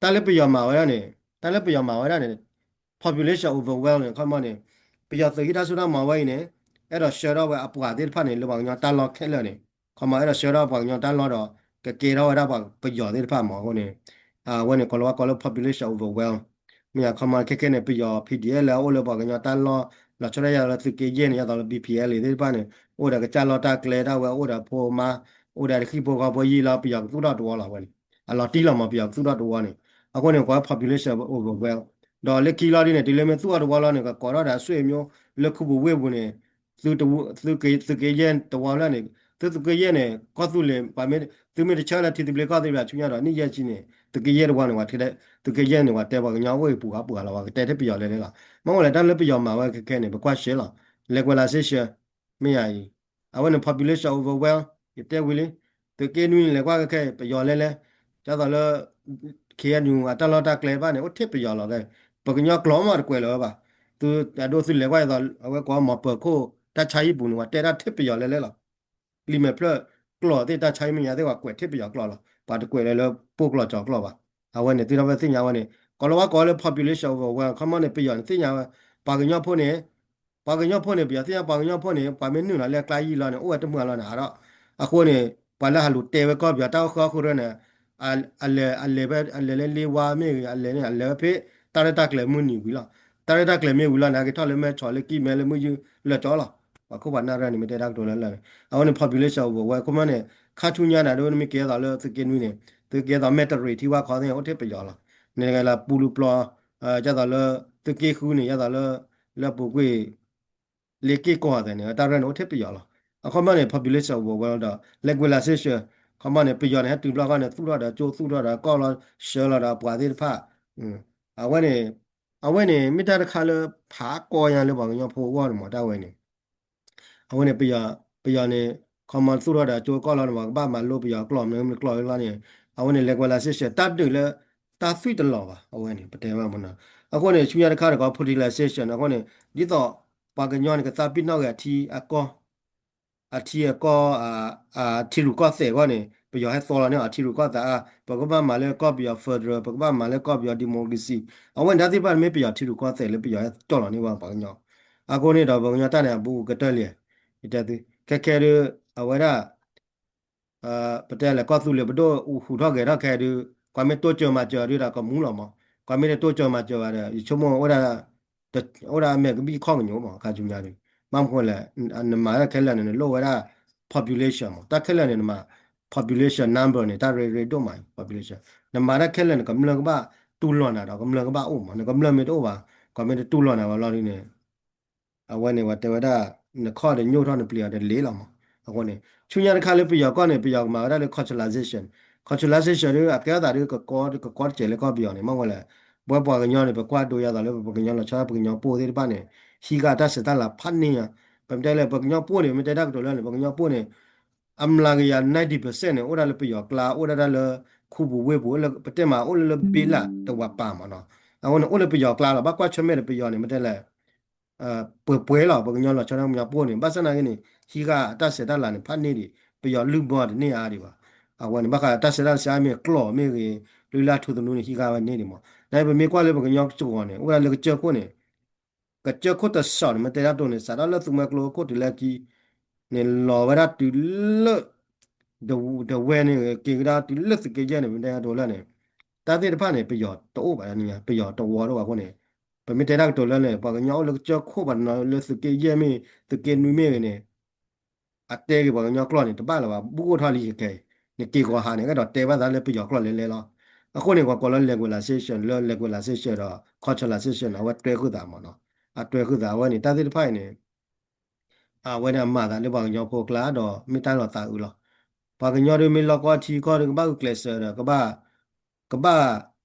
တၢ်လၢပယီၤမၤဝဲဒၣ်န့ၣ် တၢ်လၢပယီၤမၤဝဲဒၣ်န့ၣ် population overwhelm န့ၣ် ခီမီန့ၣ် ပယီၤသုးဟံးတၢ်စိတၢ်ကမီၤဝဲအံၤန့ၣ် အဲၣ်ဒိးဆှၢထီၣ်ဝဲအပှၤသ့ၣ်တဖၣ်န့ၣ် လၢပှၤကညီတၢ်လီၢ်ခဲလၢာ်န့ၣ် ခီမီ အဲၣ်ဒိးဆှၢထီၣ်ပှၤကညီတၢ်လီၢ်ဒီး ကကဲထီၣ်ဝဲဒၣ်ပှၤပယီၤသ့ၣ်တဖၣ်မးအဃိန့ၣ် အဝဲန့ၣ် ကိးလီၤဝဲကိးလၢ population overwhelm မ့ၢ်ယါခီမီ ခဲခဲန့ၣ် ပယီၤ P D F လၢအအိၣ်လၢပှၤကညီတၢ်လီၢ် လီၤဆီဒၣ်တၢ်လၢသုးက့ယဲၢ်န့ၣ် ယသးလၢ B P L သ့ၣ်တဖၣ်န့ၣ် အိၣ်ဒီးကစၢ်လီၢ်တၢ်ကျဲဒၣ်ဝဲ အိၣ်ဒီးဖိမါ အိၣ်ဒီးတဟံၣ်ဖိဃီဖိယံာ်လီၤ ပယီၤကသူၣ်ထီၣ်တဝီလီၤဝဲန့ၣ် အလီၤတံၢ်လီၤမး ပယီၤကသူၣ်ထီၣ်တဝီန့ၣ် အဃိန့ၣ် ကိး population overwhelm ဒီးလၢခံလီၤဒ်န့ၣ် တုၤလၢမ့ၢ်သူၣ်ထီၣ်တဝီလီၤန့ၣ် ကကိးထီၣ်ဒီးအဆွေမျိုး လၢခူပူၤဝ့ၢ်ပူၤန့ၣ် သုးက့ယဲၢ်တဝီလၢန့ၣ် သုးက့ယဲၢ်န့ၣ် ကီၢ်သူလ့ၤ ပှၤမ့ၢ် သုမ့ၢ်တဆၢလၢထံသဘျ့ကီၢ်သဘျ့ဆူညါဒီး နံၣ်ယဲၢ်ဆံန့ၣ် သုးက့ယဲၢ်တဝီန့ၣ် ပှၤထဲ သုးက့ယဲၢ်န့ၣ် ပှၤတဲပှၤကညီအိၣ်အံၤပူၤဃီပူၤဃီလီၤ ပှၤကတဲထဲပယီၤလဲၤလဲၤလီၤ မ့ၢ်အိၣ်လဲၣ် တၢ်လၢပယီၤမၤဝဲခဲခဲန့ၣ် ပကွၢ်ရှဲလီၤ လၢကွဲးလးစ့ၢ်ဆၢ မ့ၢ်ယါအံၤ အဝဲန့ၣ် population overwhelm ယတဲဝံၤလံ သုးက့နွံန့ၣ် လဲၤကွၢ်ခဲခဲ ပယီၤလဲၤလဲၤ ဒ်သိးလၢ K N U အတၢ်လီၢ်တၢ်ကျဲဘၣ်န့ၣ် အိၣ်ထဲပယီၤလီၤ ပကညီကျိာ်မးတကွဲးလီၤဝဲဘၣ် သုအဒိသုလဲၤကွၢ်ဒ်သိး အဝဲကိးမီၤပၢၤခိၣ် တၢ်ဆါဟံၣ်ပူၤန့ၣ် ပှၤတဲတၢ်ထဲပယီၤလဲၤလဲၤလီၤ လံာ်မဲာ်ဖျၢၣ်ကျိာ်သ့ၣ် တၢ်ဆါဟံၣ်မဲာ်ညါသ့ၣ် ပှၤကွဲးထဲပယီၤကျိာ်လီၤ ပှၤတကွဲးလၢလၢပှိၢ်ကျိာ်ကၠီၤကျိာ်ဘၣ် အဝဲန့ၣ် သုတၢ်ဖဲသ့ၣ်ညါဝဲန့ၣ် ကိးလီၤဝဲကိးလၢ population overwhelm ခီမီန့ၣ် ပယီၤန့ၣ်သ့ၣ်ညါဝဲ ပှၤကညီဖိန့ၣ် ပှၤကညီဖိန့ၣ် ပယီၤသ့ၣ်ညါပှၤကညီဖိန့ၣ် ပှၤမ့ၢ်နုာ်လီၤလၢအကျါယံာ်လီၤန့ၣ် အိၣ်ဝဲတမုာ်လီၤန့ၣ် ဟးထီၣ် အဃိန့ၣ် ပှၤလၢဟးလူၤတဲဝဲကီၢ်ပယီၤတၢ်အိၣ်ဃၢအဃိန့ၣ် အလဲၤ အလဲၤဖဲ အလဲၤလၢလ့ဝါမ့ၢ်ဂ့ၤ အလဲၤန့ၣ် အလဲၤဝဲဖဲ တၢ်ရဲၣ်တၢ်ကျဲၤမုၢ်နံၤဝံၤလီၤ တၢ်ရဲၣ်တၢ်ကျဲၤမ့ၢ်ဝံၤလီၤန့ၣ် အက့ၤထီၣ်လၢမဲဆီးလၢကံၢ်မဲလၢမုၢ်ယုၢ်လၢာ်ကၠီလီၤ ပှၤခိၣ်ပှၤနၢ်ရၢၢ်န့ၣ် မ့ၢ်တဲတၢ်ကတိၤလၢလၢာ်န့ၣ် အဝဲန့ၣ် population overwhelm ခီမီန့ၣ် ခါဆူညါန့ၣ် ဒ်နမ့ၢ်ကဲသိးလၢသုးက့နွံန့ၣ် သုးကဲသိးမဲၢ်တရံးထံဝါခီသ့ၣ် အိၣ်ထဲပယီၤလီၤ န့ၣ်လၢပူၤလူၤပျီ ဒ်သိးလၢ သုးက့ဃုန့ၣ် ဒ်သိးလၢ လၢပူၤကွံာ် လ့က့ၢ်ကီၢ်သ့ၣ်န့ၣ် တၢ်ရၢၢ်န့ၣ် အိၣ်ထဲပယီၤလီၤ အခီမီန့ၣ် population overwhelm ဒီး လၢကွဲးလးစ့ၢ်ဆၢ ခီမီန့ၣ် ပယီၤန့ၣ် ဟဲတုၤဘျီဃီန့ၣ် သူၣ်ထီၣ်ဒီးကၠိ သူၣ်ထီၣ်ဒီးကီၢ်လီၤ ဆှၢလီၤဒီးပှၤသ့ၣ်တဖၣ် အဝဲန့ၣ် အဝဲန့ၣ် မ့ၢ်တၢ်တခါလၢဖးကီယါလၢပှၤကညီဖိအဂီၢ်န့ၣ်မး တၢ်ဝဲန့ၣ် အဝဲန့ၣ် ပယီၤ ပယီၤန့ၣ် ခီမီသူၣ်ထီၣ်ဒီးကၠိကီၢ်လီၤန့ၣ် ပှၤကဘၣ်မၤလိပယီၤကျိာ်မနုၤမနုၤကျိာ်လီၤန့ၣ် အဝဲန့ၣ် လၢကွဲးလးစ့ၢ်ဆၢ တၢ်ဒုးလၢ တၢ်သွံၣ်တလီၤဘၣ် အဝဲန့ၣ် ပတဲဝဲမနီၤ အဃိန့ၣ် ဆူညါတခါတခီ popularization အဃိန့ၣ် ဒ်သိး ပှၤကညီန့ၣ် ကသးပ့ၤနီၣ်ဂ့ၤအထံအကီၢ် အထံအကီၢ် ထံရူၢ်ကီၢ်သဲးအဂီၢ်န့ၣ် ပယီၤဟဲသီလီၤန့ၢ်အီၤထံရူၢ်ကီၢ်သဲးအါ ပကဘၣ်မၤလၢကီၢ်ပယီၤ federal ပကဘၣ်မၤလၢကီၢ်ပယီၤ democracy အဝဲန့ၣ်တၢ်သ့ၣ်တဖၣ်န့ၣ်မ့ၢ်ပယီၤထံရူၢ်ကီၢ်သဲးလၢပယီၤဟဲကၠီၣ်လီၤန့ၢ်ဝဲပှၤကညီ အဃိန့ၣ်ဒီးပှၤကညီတၢ်န့ၣ် အဘူးကတၢၢ်လံ ယတဲသု ခဲခဲဒုး အဝဲဒၣ် ပတဲလဲၣ် ကီၢ်သူလ့ၤပဒိၣ်ဟူးထီၣ်ဂဲၤထီၣ်ခဲဒုး ကွၢ်မ့ၢ်တိစၢၤမၤစၢၤဒုးဒီးကမူလီၤမး ကွၢ်မ့ၢ်တတိစၢၤမၤစၢၤဘၣ်ဒီး ယဆိကမိၣ်အိၣ်ဒၣ် အိၣ်ဒၣ်အမဲာ်ကဘံၣ်ခီၣ်ကညိမး ခါဆူညါဒုး ဘၣ်မနုၤလဲၣ် နမၤတၢ်ခဲလၢာ်န့ၣ် နလိၣ်ဝဲဒၣ် population မး တၢ်ခဲလၢာ်န့ၣ် နမၤ population number န့ၣ် တၢ်ရ့ရ့ဒိၣ်မး population နမၤတၢ်ခဲလၢာ်န့ၣ် ကမျၢၢ်ကဘၣ်တူၢ်လိာ်နၤဒီး ကမျၢၢ်ကဘၣ်အိၣ်မး နကမျၢၢ်မ့ၢ်တအိၣ်ဘၣ် ကွၢ်မ့ၢ်တတူၢ်လိာ်နၤဘၣ်လီၤဒ်န့ၣ် အဝဲန့ၣ် ပှၤတဲဝဲဒၣ် နခီၣ်ဒီးညိၣ်ထီၣ် နပျံၤအီၤဒီးလ့လီၤမး အဃိန့ၣ် ဆူညါတခါလၢပယီၤကီၢ်န့ၣ် ပယီၤကမၤဝဲဒၣ်လၢ culturalization culturalization ဒုး အကဲအသးဒုး ကကီတစဲးလၢကီၢ်ပယီၤန့ၣ် မ့ၢ်ဝဲလဲၣ် ပဝဲပှၤကညီန့ၣ် ပကွၢ်ဒိယါသးလၢပှၤကညီလီၤဆီဒၣ်ပှၤကညီပှိၢ်သ့ၣ်တဖၣ်န့ၣ် ဟံးဃာ်တၢ်ဆဲးတၢ်လၤဖးန့ၢ်ဧါ ပမ့ၢ်တဲလဲၣ် ပှၤကညီပှိၢ်န့ၣ် မ့ၢ်တဲတၢ်ကတိၤလၢန့ၣ် ပှၤကညီပှိၢ်န့ၣ် အမျးကယၤ ninety percent န့ၣ် အိၣ်ဒၣ်လၢပယီၤကျါ အိၣ်ဒၣ်တၢ်လၢ ခူပူၤဝ့ၢ်ပူၤ ပတဲမး အိၣ်လၢလၢဘ့လးတဝးပၤမးနီၤ အဃိန့ၣ် အိၣ်လၢပယီၤကျါလီၤ ဘၣ်ကွၢ်ဆၢၣ်မဲာ်ဒီးပယီၤန့ၣ် မ့ၢ်တဲလဲၣ် ပှဲၤပှဲၤလီၤ ပှၤကညီလီၤဆီဒၣ်ပှၤကညီပှိၢ်န့ၣ် ဘၣ်ဆၣ်နာ်က့န့ၣ် ဟံးဃာ်တၢ်ဆဲးတၢ်လၤန့ၣ် ဖးန့ၢ်ဒံး ပယီၤလုၢ်ဘီတန့ၢ်အါဒံးဘၣ် အဝဲန့ၣ် ဘၣ်ဃးတၢ်ဆဲးတၢ်လၤစ့ၢ်မ့ၢ်ကျိာ်မ့ၢ်ဂ့ၤ လုၢ်လၢ်ထူသနူန့ၣ် ဟံးဃာ်ဝဲန့ၢ်ဒံးမး နာ်က့ပမ့ၢ်ကွၢ်လၢပှၤကညီစ့ၢ်ကီးန့ၣ် အိၣ်ဝဲဒၣ်လၢကစၢၢ်ခိၣ်န့ၣ် ကစၢၢ်ခိၣ်တစီၣ်န့ၣ် မ့ၢ်တဲဒၣ်တိၢ်န့ၣ် စးထီၣ်လၢသူမွဲကျိခိၣ်တုၤလၢအခံန့ၣ် လီၤဝဲဒၣ်တုၤလၢ ဒဝဲၢ်န့ၣ် က့ၤကဒါတုၤလၢသုးက့ယဲၢ်န့ၣ် ပမ့ၢ်တဲဒၣ်တိၢ်လၢန့ၣ် တၢ်သ့ၣ်တဖၣ်န့ၣ် ပယီၤတအိၣ်ဘၣ် ပယီၤတဝီတအိၣ်ဘၣ်အဃိန့ၣ် ပမ့ၢ်တဲဒၣ်ကတိၤလၢန့ၣ် ပှၤကညီအိၣ်လၢကစၢၢ်ခိၣ်ဘၣ်တနီၤ လၢသုးက့ယဲၢ်မ့ၢ် သုးက့နွံမ့ၢ်ဂ့ၤန့ၣ် အတဲက့ၤပှၤကညီကျိာ်န့ၣ် တဘၣ်လၢၤဘၣ် ဘူးကအိၣ်ထီၣ်လံကကဲအံၤ နက့ၤကီၤဟးန့ၣ် အဲၣ်ဒိးတဲဘၣ်သးလၢပယီၤကျိာ်လဲၤလဲၤလီၤ အဃိန့ၣ် ပှၤကိးလၢ lingualization လၢ lingualization ဒီး culturalization အဝဲတွဲဃုာ်သးမးနီၤ အတွဲဃုာ်သးအဝဲန့ၣ် တၢ်သ့ၣ်တဖၣ်အံၤန့ၣ် အဝဲန့ၣ်အမၤသးလၢပှၤကညီဖိအကျါဒီး မ့ၢ်တၢ်လီၤသးအုးလီၤ ပှၤကညီဒုးမ့ၢ်လီၢ်ကီၢ်ထံကီၢ်ဒုး ကဘၣ်ဂုာ်ကျဲးစၢးဒီး ကဘၣ်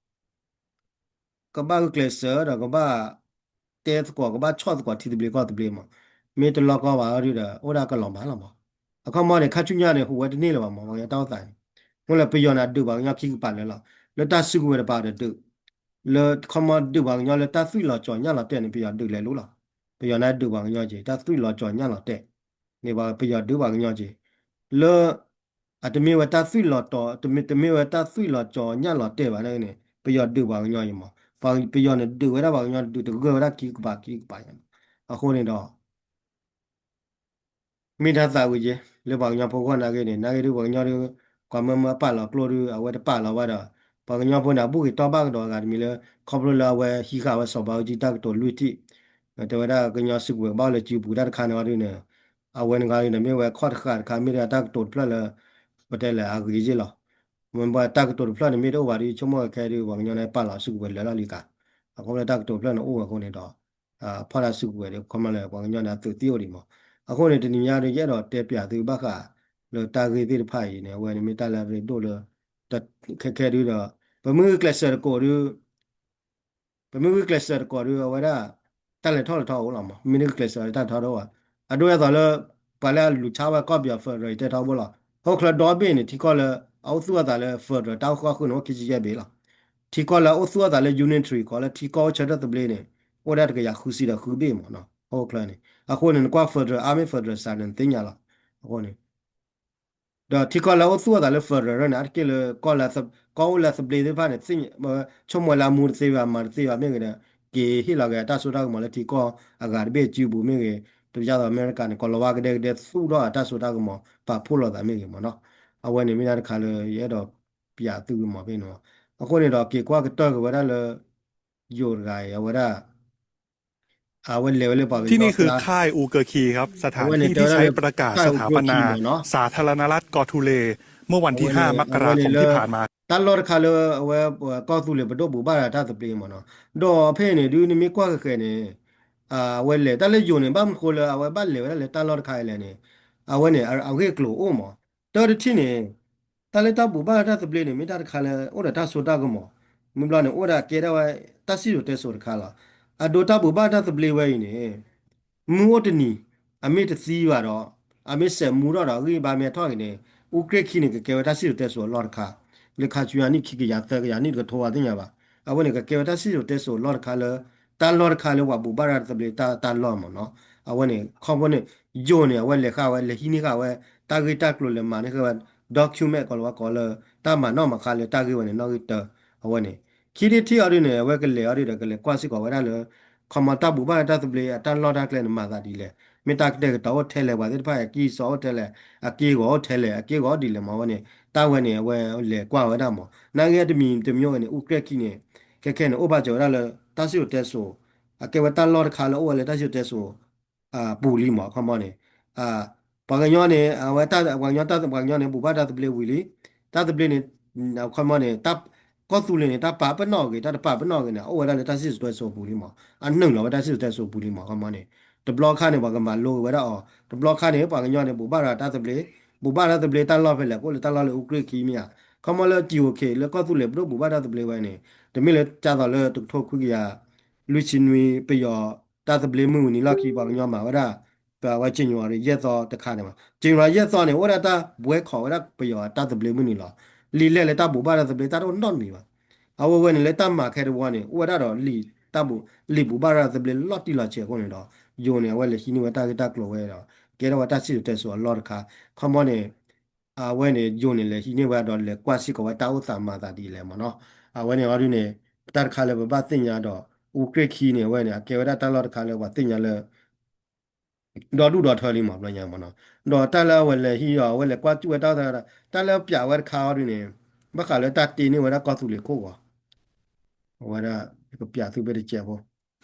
ကဘၣ်ဂုာ်ကျဲးစၢးဒီး ကဘၣ်တဲသကိး ကဘၣ်ဆီၣ်သကိးထံသဘျ့ကီၢ်သဘျ့မး မ့ၢ်တလီၢ်ကီၢ်ဘၣ်အီၤဒုးဒီး အိၣ်ဒၣ်ကလီၤမးလီၤမး အခီမီန့ၣ် ခါဆူညါန့ၣ် ဟူးဝဲတန့ၢ်လၢၤဘၣ်မး ပှၤကညီတၢ်အိၣ်သးန့ၣ် မ့ၢ်လၢပယီၤန့ၣ် အဒုးပှၤကညီခံကပၤလၢာ်လီၤ လၢတၢ်စုကဝဲၤတပၤဒီးဒုး လၢခီမီဒုးပှၤကညီလၢတၢ်သွံၣ်လီၤကၠီၤညၣ်လီၤတဲာ်န့ၣ် ပယီၤဒုးလဲၤလိၤလီၤ ပယီၤန့ၣ်ဒုးပှၤကညီက့ၤ တၢ်သွံၣ်လီၤကၠီၤညၣ်လီၤတဲာ် န့ၣ်ပှၤပယီၤဒုးပှၤကညီက့ၤ လၢ အတမ့ၢ်ဝဲတၢ်သွံၣ်လီၤတီၤ တမ့ၢ် တမ့ၢ်ဝဲတၢ်သွံၣ်လီၤကၠီၤညၣ်လီၤတဲာ်ဘၣ်န့ၣ် ပယီၤဒုးပှၤကညီအံၤမး ပယီၤန့ၣ်ဒုးဝဲဒၣ်ပှၤကညီဒုးတဂၢၢ်ဝဲဒၣ်ခံကပၤခံကပၤညါမး အဃိန့ၣ်ဒီး မ့ၢ်တၢ်သးဝံၤက့ၤ လၢပှၤကညီဖိဂီၢ်နာ်က့န့ၣ် နာ်က့ဒုးပှၤကညီဒုး ကွၢ်မၢမၢအပာ်လီၤကျိဒုး အဝဲတပာ်လီၤဘၣ်ဒီး ပှၤကညီဖိန့ၣ် အဘူၣ်က့ၤတီဘၣ်ကဒီးအဂၤတမံၤလၢ ခီဖျိလၢအဝဲဟံးဃာ်ဝဲစီၤဘးအူကၠံတၢ်ကတိၤလွံၢ်ထံၣ် တဲဝဲဒၣ်ကညီစုကဝဲၤဘၣ်လၢစုပူၤတၢ်တခါန့ၣ်အီၤဒုးန့ၣ် အဝဲန့ၣ်ဂၤန့ၣ် မ့ၢ်ဝဲခီၣ်တဃာ်တခါ မ့ၢ်ဒၣ်တၢ်ကတိၤတဖျၢၣ်လၢ ပတဲလဲၣ်အဂ့ၤယ့ၢ်လီၤ. မ့ၢ်တၢ်ကတိၤတဖျၢၣ်န့ၣ် မ့ၢ်တအိၣ်ဘၣ်ဒီး ဆိကမိၣ်ခဲဒုး ပှၤကညီန့ၣ်ပာ်လီၤစုကဝဲၤလၢာ်လီၤလံကါ အဃိလၢတၢ်ကတိၤတဖျၢၣ်န့ၣ်အိၣ်ဝဲအဃိန့ၣ်ဒီး ဖီၣ်တၢ်စုကဝဲၤဒီး ခီမီလၢပှၤကညီန့ၣ် အသုးသံအိၣ်ဒံးမး. အဃိန့ၣ် တနံၤညါဒီး ယအဲၣ်ဒိးတဲပၠးသုဘၣ်ဃး လၢတၢ်ဂ့ၢ်သ့ၣ်တဖၣ်အံၤန့ၣ် အဝဲန့ၣ်မ့ၢ်တၢ်လၢအရ့ဒိၣ်လၢ ခဲခဲဒုးဒီး ပမ့ၢ်ဂုာ်ကျဲးစၢးတကိးဒီး ပမ့ၢ်ဂုာ်ကျဲးစၢးတကိးဒီး အဝဲဒၣ် တၢ်လဲၤထီၣ်လဲၤထီအိၣ်လီၤမး မ့ၢ်န့ၢ်ဂုာ်ကျဲးစၢးတၢ်ထီၣ်ဒိၣ်ဘၣ် အဒိအသိးလၢ ပှၤလၢအလူၤဆါဝဲကီၢ်ပယီၤ federal တဲထီဘိလီၤ. ဟီၣ်ခိၣ်ချၢဒီဘ့ၣ်န့ၣ် ထံကီၢ်လၢ အအိၣ်သူၣ်အသးလၢ federal တၢ်အိၣ်ဃီဃုာ်န့ၣ် အိၣ်ခံဆံယဲၢ်ဘ့ၣ်လီၤ. ထံကီၢ်လၢအအိၣ်သူၣ်အသးလၢ unitary ကိးလၢထံကီၢ်အိၣ်ဆၢထၢၣ်သဘျ့န့ၣ် အိၣ်ဒၣ်တကယၤဃုဆံဒီးဃုဘ့ၣ်မးနီၤ ဟီၣ်ခိၣ်ချၢန့ၣ် အဃိန့ၣ် နကွၢ် federal အါမ့ၢ် federal စးန့ၣ် နသ့ၣ်ညါလီၤ. အဃိန့ၣ် ဒီးထံကီၢ်လၢအအိၣ်သူၣ်အသးလၢ federal န့ၣ် အါတက့ၢ်လၢ ကီၢ်လၢ ကီၢ်အိၣ်လၢသဘျ့သ့ၣ်တဖၣ်န့ၣ် ဆိကမိၣ်လၢအမူတသ့ဘၣ် မၤတသ့ဘၣ်မ့ၢ်ဂ့ၤဒီး က့ၤဟ့ၣ်လီၤက့ၤအတၢ်စိတၢ်ကမီၤလၢထံကီၢ်အဂၤတဘ့ၣ်စုပူၤမ့ၢ်ဂ့ၤ, တပျၢ်သိးအမဲရကၤန့ၣ် ကီၤလၤဝါကဒဲကဒဲသူၣ်ထီၣ်အတၢ်စိတၢ်ကမီၤ ပာ်ဖှိၣ်လိာ်သးမ့ၢ်ဂ့ၤမးနီၤ. အဝဲန့ၣ်မ့ၢ်ဒၣ်တခါလၢယအဲၣ်ဒိးပၠးသုကမီၤဖဲန့ၣ်မး. အဃိန့ၣ်ဒီးက့ၤကွၢ်ကတၢၢ်က့ၤဝဲဒၣ်လၢ ယိၤတဂၤအံၤ အဝဲဒၣ် အဝဲလဲၤဝဲလၢပှၤကညီကျါ ที่นี่คือค่ายอูเกิร์คีครับ สถานที่ที่ใช้ประกาศสถาปนาสาธารณรัฐกอทูเล เมื่อวันที่ห้ามกราคมที่ผ่านมา တၢ်လီၢ်တခါလၢအဝဲ ကီၢ်သူလ့ၤပဒိၣ်ဘူၣ်ဘၣ်ဒီးတၢ်သဘျ့မးနီၤ. ဒီးဖဲန့ၣ်ဒုးနမ့ၢ်ကွၢ်ဃဲၤဃဲၤန့ၣ် အဝဲလဲၤတၢ်လၢယိၤန့ၣ် ဘၣ်မနုၤဃိလၢအဝဲဘၣ်လဲၤဝဲဒၣ်လၢတၢ်လီၢ်တခါအံၤလဲၣ်န့ၣ် အဝဲန့ၣ်အဂ့ၢ်အကျိၤအိၣ်မး. တၢ်တထံၣ်န့ၣ် တၢ်လၢတၢ်ဘူၣ်ဘၣ်တၢ်သဘျ့န့ၣ် မ့ၢ်တၢ်တခါလၢအိၣ်ဒီးတၢ်စိတၢ်ကမီၤ, မ့ၢ်ဘျီန့ၣ် အိၣ်ဒၣ်ကဲဒၣ်ဝဲ တၢ်စံၣ်စိၤတဲစိၤတခါလီၤ. အဒိတၢ်ဘူၣ်ဘၣ်တၢ်သဘျ့ဝဲအံၤန့ၣ် မုၢ်အိၣ်တနံၤ အမ့ၢ်တသံဘၣ်ဒီး အမ့ၢ်စဲးမူထီၣ်ဒီးအဂံၢ်ဘါမ့ၢ်ထီၣ်ဂ့ၤန့ၣ် အူကြ့ၢ်ခံန့ၣ် ကကဲဝဲတၢ်စံၣ်စိၤတဲစိၤအလီၢ်တခါ, လၢခါဆူညါနံၣ်ခံကယၤသၢကယၤနံၣ် တကထိဝဲသ့ၣ်ညါဘၣ်. အဝဲန့ၣ် ကကဲဝဲတၢ်စံၣ်စိၤတဲစိၤအလီၢ်တခါလၢ တၢ်လီၢ်တခါလၢပှၤဘူၣ်ဘၣ်တၢ်သဘျ့တၢ်လီၢ်မးနီၤ. အဝဲန့ၣ် ခီဖျိန့ၣ် ယိၤန့ၣ် အဝဲလဲၤဃာ်ဝဲ လဲၤဟံးန့ၢ်ဃာ်ဝဲ တၢ်ဂ့ၢ်တၢ်ကျိၤလဲၤမၤန့ၢ်ဃာ်ဝဲ document ကီၤလၤဝါကိးလၢ တၢ်မၤနီၣ်မၤဃါလၢတၢ်ဂ့ၢ်ဝဲန့ၣ် နီၣ်ဂံၢ်တၢ. အဝဲန့ၣ် ခံထံၣ်အီၤဒုးန့ၣ် အဝဲကလဲၤအီၤဒုးဒီး ကလဲၤကွၢ်စ့ၢ်ကီးဝဲဒၣ်လၢ ခီမီတၢ်ဘူၣ်ဘၣ်တၢ်သဘျ့အတၢ်လီၢ်တၢ်ကျဲန့ၣ် မၤသးဒ်လဲၣ်, မ့ၢ်တၢ်ကတဲာ်ကတီၤအိၣ်ထဲလဲၣ် ပှၤသ့ၣ်တဖၣ်အကံၢ်စီအိၣ်ထဲလဲၣ်, အက့ၢ်ဂီၤအိၣ်ထဲလဲၣ်, အက့ၢ်ဂီၤဒ်လဲၣ်မးဝဲန့ၣ် တၢ်ဝဲန့ၣ် အဝဲလဲၤကွၢ်ဝဲဒၣ်မး. နာ်က့အတမံၤတမံၤဝဲန့ၣ် အူကြ့ၢ်ခံန့ၣ် ခဲခဲန့ၣ် အိၣ်ဘၣ်စၢၤဝဲဒၣ်လၢ တၢ်စံၣ်စိၤတဲစိၤ အကဲဝဲတၢ်လီၢ်တခါလၢအိၣ်ဝဲလၢတၢ်စံၣ်စိၤတဲစိၤ ပူၤလံမး ခီမီန့ၣ် ပှၤကညီန့ၣ် အဝဲ ပှၤကညီတၢ် ပှၤကညီန့ၣ် ဘူၣ်ဘၣ်တၢ်သဘျ့ဝံၤလံ, တၢ်သဘျ့န့ၣ် ခီမီန့ၣ် ကီၢ်သူလ့ၤန့ၣ် တၢ်ပာ်ပနီၣ်ဂ့ၤ တၢ်တပာ်ပနီၣ်ဂ့ၤန့ၣ် အအိၣ်ဝဲဒၣ်လၢတၢ်စံၣ်စိၤတဲစိၤပူၤလံမး, အနုာ်လီၤဝဲတၢ်စံၣ်စိၤတဲစိၤပူၤလံမး ခီမီန့ၣ် တဘျီခါန့ၣ် ပှၤကမၤလိက့ၤဝဲဒၣ်အီၤ, တဘျီခါန့ၣ် ပှၤကညီန့ၣ် ဘူၣ်ဘၣ်ဒီးတၢ်သဘျ့, ဘူၣ်ဘၣ်တၢ်သဘျ့တၢ်လီၢ်ဖဲလဲၣ် ကအိၣ်လၢတၢ်လီၢ်လၢအူကြ့ၢ်ခံမ့ၢ်ဧါ, ခီမီလၢ ကၠံၣ်အိၣ်ခ့ၣ် လၢကီၢ်သူလ့ၤပဒိၣ်ဘူၣ်ဘၣ်တၢ်သဘျ့ဝဲန့ၣ် တမ့ၢ်လၢကၢ်သိးလၢတကထိခွံကယၤ လွံၢ်ဆံနွံ ပယီၤတၢ်သဘျ့မုၢ်နံၤလီၢ်ခံ ပှၤကညီမၤဝဲဒၣ် ပဝဲ January ယဲၢ်သီတခါန့ၣ်မး, January ယဲၢ်သီန့ၣ် အိၣ်ဝဲဒၣ်တၢ်ဘှဲခီးဝဲဒၣ်ပယီၤတၢ်သဘျ့မုၢ်နံၤလီၤ. လံာ်လဲၢ်လၢတၢ်ဘူၣ်ဘၣ်တၢ်သဘျ့တၢ်တအိၣ်နီတမံၤဘၣ်. အဝဲဝဲန့ၣ်လၢတၢ်မၤခဲတဝီန့ၣ် အိၣ်ဝဲဒၣ်ဒီးလံာ်တၢ်ဘူၣ် လံာ်ဘူၣ်ဘၣ်တၢ်သဘျ့လီၤတံၢ်လီၤဆဲးအဃိန့ၣ်ဒီး ယိၤန့ၣ် အဝဲလဲၤဟံးန့ၢ်ဝဲတၢ်ဂ့ၢ်တၢ်ကျိၤဝဲဒီး ကဲထီၣ်ဝဲတၢ်စံၣ်စိၤတဲစိၤအလီၢ်တခါ, ခီမီန့ၣ် အဝဲန့ၣ် ယိၤန့ၣ် လဲၤဟံးန့ၢ်ဝဲဒီးလဲၤကွၢ်စ့ၢ်ကီးဝဲတၢ်အိၣ်သးမၤသးဒ်လဲၣ်မးနီၤ. အဝဲန့ၣ်အီၤဒုးန့ၣ် တၢ်တခါလၢပဘၣ်သ့ၣ်ညါဒီး အူကြ့ၢ်ခံန့ၣ် အဝဲန့ၣ် အကဲဝဲဒၣ်တၢ်လီၢ်တခါလၢပှၤသ့ၣ်ညါလၢ ဒီဒူၣ်ဒီထၢလံမး ဘျီညါမးနီၤ. ဒီးတၢ်လၢအဝဲလဲၤဟံးအီၤ အဝဲလဲၤကွၢ်စူၣ်ဝဲတၢ်အိၣ်သး တၢ်လၢပၠးဝဲတခါအီၤဒုးန့ၣ် ဘၣ်ဃးလၢတၢ်တ့န့ၢ်ဝဲဒၣ်ကီၢ်သူလ့ၤခိၣ်ဂီၤ အဝဲဒၣ် ယကပၠးသုဖဲတစဲးဖိ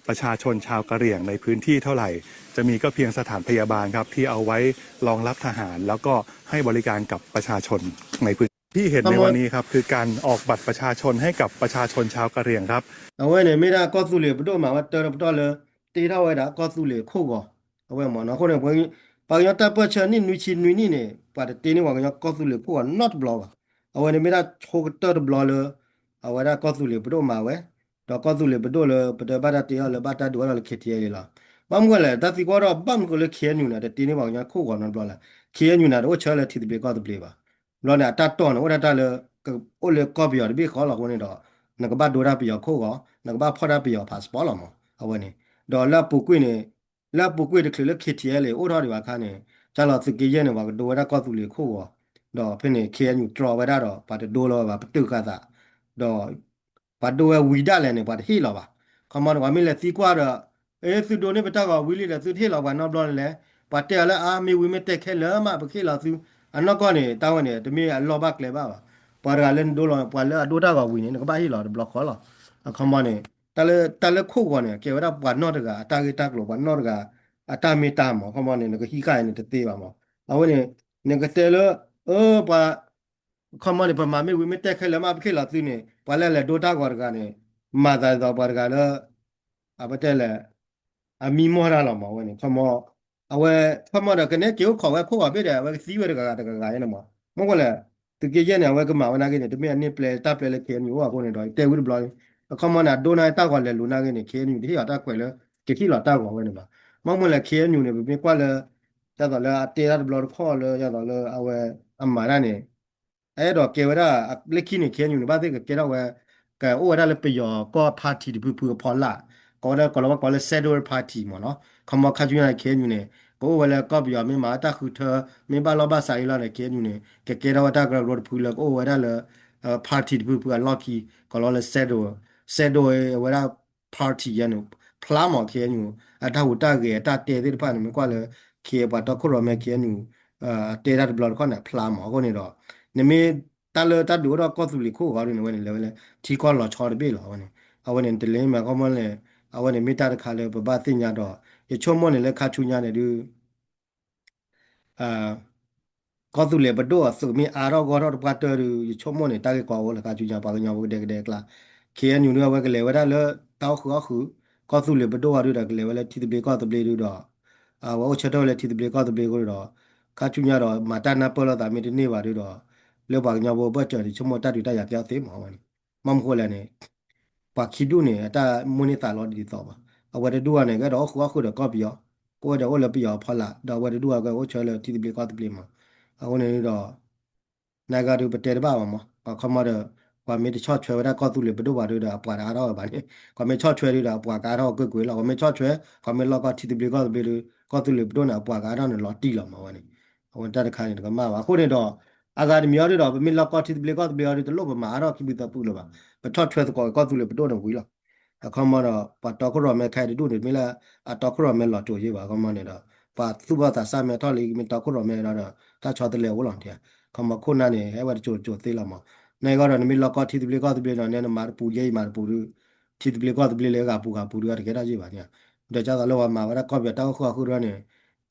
ประชาชนชาวกะเหรี่ยงในพื้นที่เท่าไหร่ จะมีก็เพียงสถานพยาบาลครับ ที่เอาไว้รองรับทหาร แล้วก็ให้บริการกับประชาชนในพื้นที่ ที่เห็นในวันนี้ครับ คือการออกบัตรประชาชนให้กับประชาชนชาวกะเหรี่ยงครับ အဝဲန့ၣ်မ့ၢ်ဒၣ်ကီၢ်သူလ့ၤပဒိၣ်မၤဝဲတၢ်တပတီၢ်လၢ တ့ထီၣ်ဝဲဒၣ်ကီၢ်သူလ့ၤခိၣ်ဂီၤ အဝဲမးနီၤ. အဃိန့ၣ် ပှၤကညီတၢ်ပၢၢ်ဆၢနံၣ်နွံဆံနွံနံၣ်န့ၣ် ပှၤတတ့န့ၢ်ပှၤကညီကီၢ်သူလ့ၤခိၣ်ဂီၤနီတဘျီဘၣ်. အဝဲန့ၣ်မ့ၢ်ဒၣ်ဆိကတၢၢ်တဘျီလၢ အဝဲဒၣ်ကီၢ်သူလ့ၤပဒိၣ်မၤဝဲ ဒီးကီၢ်သူလ့ၤပဒိၣ်လၢပတဲဘၣ်တၢ်တ့အီၤလၢဘၣ်တၢ်ဒုးအီၤလီၤလၢ K T L A လီၤ. ဘၣ်မနုၤလဲၣ် တၢ်သံကွၢ်ဒီး ဘၣ်မနုၤဃိလၢ K N U န့ၣ် တတ့န့ၢ်ပှၤကညီခိၣ်ဂီၤနီတဘျီလဲၣ်. K N U န့ၣ် တအိၣ်ဆၢလၢထံသဘျ့ကီၢ်သဘျ့ဘၣ်. ဘျီန့ၣ် အတၢ်တီၢ်န့ၣ် အိၣ်ဒၣ်တၢ်လၢ အိၣ်လၢကီၢ်ပယီၤတဘ့ၣ်ဃီလီၤအဃိန့ၣ်ဒီး နကဘၣ်ဒိတၢ်ပယီၤခိၣ်ဂီၤ နကဘၣ်ဖီၣ်တၢ်ပယီၤ passport လီၤမး အဝဲန့ၣ်. ဒီးလၢအပူၤကွံာ်န့ၣ် လၢအပူၤကွံာ်တချုးလၢ K T L A အိၣ်ထီၣ်ဒံးဘၣ်အခါန့ၣ် ကၢ်လီၤသုးက့ယဲၢ်န့ၣ် ပှၤကဒိဝဲဒၣ်ကီၢ်သူလ့ၤခိၣ်ဂီၤ ဒီးဖဲန့ၣ် K N U တြီဝဲဒၣ်ဒီး ပှၤတဒိလီၤဝဲဘၣ် ပတုာ်ဃာ်သး ဒီး ပှၤဒိဝဲဝံၤဒၣ်လဲာ်န့ၣ် ပှၤတဟ့ၣ်လီၤဘၣ်. ခီမီန့ၣ် ပှၤမ့ၢ်လဲၤသံကွၢ်ဒီး သုဒိးန့ၢ်ပတၢ်ဂီၤဝံၤလံဒီး သုတဟ့ၣ်လီၤပှၤနီတဘျီန့ၣ်လဲၣ်. ပှၤတဲအီၤလၢအါ မ့ၢ်ဝံၤမ့ၢ်တဲခဲလၢာ်မး ပကဟ့ၣ်လီၤသု, အနီၢ်ကီၢ်န့ၣ် တၢ်ဝဲန့ၣ် တမ့ၢ်အလီၢ်ဘၣ်ကျဲဘၣ်ဘၣ်. ပှၤတဂၤလၢနဒိလီၤ ပှၤလၢအဒိတၢ်ဂီၤဝံၤန့ၣ် နကဘၣ်ဟ့ၣ်လီၤတဘျီဃီလီၤ. အခီမီန့ၣ် တၢ်လၢ တၢ်လၢခိၣ်ဂီၤန့ၣ် ကဲဝဲဒၣ်ပှၤနီၢ်တဂၤအတၢ်ဂ့ၢ်တၢ်ကျိၤ ပှၤနီၢ်တဂၤအတၢ်မ့ၢ်တၢ်မၤ အခီမီန့ၣ် နကဟံးဃာ်အံၤန့ၣ်တသ့ဘၣ်မး. အဝဲန့ၣ် နကတဲလၢ အၢ ပှၤ အခီမီန့ၣ် ပမၤမ့ၢ်ဝံၤမ့ၢ်တဲခဲလၢာ်မး ပကဟ့ၣ်လီၤသုန့ၣ် ပှၤလၢလဲၤဒိတၢ်ဂီၤတဂၤန့ၣ် မၤသးဒ်သိးပှၤတဂၤလၢ အဝဲတဲလဲၣ် အမံမီၢ်တၢ်လီၤမး အဝဲန့ၣ် အခီမီ အဝဲ အခီမီဒီး ကနဲက့ၤအိၣ်ခိးဝဲခိၣ်ဂီၤဘ့ၣ်ဒီး အဝဲကသံဝဲတဂၤဂၤတဂၤဂၤန့ၣ်မး. မ့ၢ်ကွၢ်လဲၣ် သုးက့ယဲၢ်န့ၣ် အဝဲကမၤဝဲနာ်က့န့ၣ် တမ့ၢ်အန့ၢ်ပျဲ တၢ်ပျဲလၢ ခ့ၣ်အဲၣ်ယူၣ် အိၣ်အဃိန့ၣ်ဒီး တဲဝံၤတဘျီ အခီမီန့ၣ် အဒိနာ်က့တၢ်ဂီၤလဲၤလိၤနာ်က့န့ၣ် ခ့ၣ်အဲၣ်ယူၣ် တဟ့ၣ်အီၤတၢ်ကွဲးလၢ ကဟ့ၣ်လီၤတၢ်ဂီၤဝဲန့ၣ်ဘၣ်. မ့ၢ်မ့ၢ်လဲၣ် ခ့ၣ်အဲၣ်ယူၣ် န့ၣ် ပမ့ၢ်ကွၢ်လၢ ဒ်သိးလၢအတဲတၢ်တဘျီတခီၣ်လၢ ဒ်သိးလၢအဝဲအမၤတၢ်န့ၣ် အဲၣ်ဒိးကဲဝဲဒၣ် လၢခံန့ၣ် ခ့ၣ်အဲၣ်ယူၣ် န့ၣ် ဘၣ်သ့ၣ်ကကဲထီၣ်ဝဲ ကအိၣ်ဝဲဒၣ်လၢပယီၤကီၢ် party တဖုဖုအဖီလာ်, ကိးဝဲဒၣ် ကိးလီၤဝဲကိးလၢ Shadow Party မ့ၢ်နီၤ. ခီမီ ခါဆူညါန့ၣ် ခ့ၣ်အဲၣ်ယူၣ် န့ၣ် ကအိၣ်ဝဲလၢကီၢ်ပယီၤ မ့ၢ်မၤတၢ်ဃုထᢢ မ့ၢ်ဘၣ်လီၢ်ဘၣ်စးအံၤလီၤန့ၣ် ခ့ၣ်အဲၣ်ယူၣ် န့ၣ် ကကဲထီၣ်ဝဲတၢ်ကရၢကရိတဖုလၢကအိၣ်ဝဲဒၣ်လၢ party တဖုဖုအလီၢ်ခံ ကိးလီၤလၢ Shadow, Shadow အဝဲဒၣ် party ယဲန့ၣ် ဖျါမး ခ့ၣ်အဲၣ်ယူၣ် အတၢ်ဟူးတၢ်ဂဲၤအတၢ်တဲသ့ၣ်တဖၣ်န့ၣ် မ့ၢ်ကွၢ်လၢ ခ့ၣ် ပှၤတီခိၣ်ရိၣ်မဲ ခ့ၣ်အဲၣ်ယူၣ် တဲတၢ်တဘျီတခီၣ်န့ၣ် အဖျါမး အဃိန့ၣ်ဒီး နမ့ၢ်တၢ်လၢတၢ်ဒုးအိၣ်ထီၣ်ကီၢ်သူလ့ၤခိၣ်ဂီၤဒုန့ၣ် အဝဲန့ၣ်လဲၤဝဲလၢ ထံကီၢ်လီၤဆီတဘ့ၣ်လီၤ အဝဲန့ၣ် အဝဲန့ၣ် တလ့မး ခီမီလဲၣ် အဝဲန့ၣ်မ့ၢ်တၢ်တခါလၢပဘၣ်သ့ၣ်ညါဒီး ယဆိကမိၣ်န့ၣ်လၢခါဆူညါန့ၣ်ဒုး ကီၢ်သူလ့ၤပဒိၣ်အသုးမ့ၢ်အါထီၣ်ဂီၢ်ထီၣ်တပှၢ်တၢၢ်ဒုး ယဆိကမိၣ်န့ၣ် တၢ်ဂ့ၢ်ကီအိၣ်လၢခါဆူညါ ပှၤကညီဖိကဒဲကဒဲအကျါ ခ့ၣ်အဲၣ်ယူၣ် ဒုး အဝဲကလဲၤဝဲဒၣ်လၢတၢ်အိၣ်ဃုာ်အီၣ်ဃုာ် ကီၢ်သူလ့ၤပဒိၣ်အီၤဒုးဒီး ကလဲၤဝဲလၢထံသဘျ့ကီၢ်သဘျ့ဒုးဒီး အဝဲအိၣ်ဆၢထၢၣ်ဝဲလၢထံသဘျ့ကီၢ်သဘျ့အဃိဒီး ခါဆူညါဒီး မၤတၢ်နၢ်ပၢၢ်လိာ်သးမ့ၢ်တန့ၢ်ဘၣ်ဒုးဒီး လၢပှၤကညီဖိဘၢၣ်စၢၤန့ၣ် ဆိကမိၣ်တၢ်ဒုးတၢ်ယၤကဲထီၣ်သ့မး အဝဲန့ၣ် မ့ၢ်မနုၤဃိလဲၣ်န့ၣ် ပှၤခံဒူၣ်န့ၣ် အတၢ်မိၣ်န့ၢ်သးလီဒ်သိးဘၣ်. အဝဲတဒူၣ်အံၤန့ၣ် ကအဲၣ်ဒိးအိၣ်ဃုာ်အီၣ်ဃုာ်ဒီးကီၢ်ပယီၤ, ကအိၣ်ဒီးအိၣ်လၢပယီၤအဖီလာ်, ဒီးအဝဲတဒူၣ်အံၤကအိၣ်ဆၢလၢထံသဘျ့ကီၢ်သဘျ့မး. အဃိန့ၣ်ဒီး နဂၤဒုးပတဲတဘၣ်ဘၣ်မး, အခီမီဒီး ပှၤမ့ၢ်တဆီၣ်ထွဲဝဲဒၣ်ကီၢ်သူလ့ၤပဒိၣ်ဘၣ်ဒုးဒီး အပှၤတအါထီၣ်ဝဲဘၣ်န့ၣ်, ပှၤမ့ၢ်ဆီၣ်ထွဲဒုးဒီး အပှၤကအါထီၣ်ကွ့ၢ်ကွ့ၢ်လီၤ. ပှၤမ့ၢ်ဆီၣ်ထွဲ ပှၤမ့ၢ်လီၢ်ကီၢ်ထံသဘျ့ကီၢ်သဘျ့ဒုး ကီၢ်သူလ့ၤပဒိၣ်န့ၣ် အပှၤကအါထီၣ်န့ၣ်လီၤတံၢ်လီၤမးဝဲန့ၣ်. အဝဲတၢ်တခါန့ၣ် တကမၣ်ဘၣ်. အဃိန့ၣ်ဒီး အဂၤတမံၤအီၤဒုးဒီး ပမ့ၢ်လီၢ်ကီၢ်ထံသဘျ့ကီၢ်သဘျ့အီၤဒုး တလိၣ်ပမၤအါထီၣ်ခံဘျုးသၢဘျုးလၢၤဘၣ်. ပဆီၣ်ထွဲသကိးကီၢ်သူလ့ၤပဒိၣ်န့ၣ်ဝံၤလီၤ. အခီမီဒီး ပှၤတီခိၣ်ရိၣ်မဲခဲအံၤတဒူၣ်န့ၣ် တမ့ၢ်လၢအတီခိၣ်ရိၣ်မဲလီၤစိၤယဲၢ်ဘၣ်. အခီမီန့ၣ်ဒီး ပှၤသူၣ်ဘီၣ်သးစၢ်မဲထီၣ်လံ မ့ၢ်တီခိၣ်ရိၣ်မဲဒီး တၢ်ဆီတလဲအိၣ်လီၤ. အခီမီခိၣ်နၢ်န့ၣ် ဟဲဝဲတစိၤတစိၤသ့လီၤမး. နဂီၢ်ဒီး နမ့ၢ်လီၢ်ကီၢ်ထံသဘျ့ကီၢ်သဘျ့ဒီး နဲနမၤတပူၤယဲၢ်အံၤမၤတပူၤဒုး ထံသဘျ့ကီၢ်သဘျ့လၢအဂၤပူၤဂၤပူၤဒုး အတကဲထီၣ်ယဲၢ်ဘၣ်န့ၣ်. ဒီးဒ်သိးလၢပှၤမၤဝဲဒၣ်ကီၢ်ပယီၤတၢ်အိၣ်ဃုာ်အီၣ်ဃုာ်တခီန့ၣ်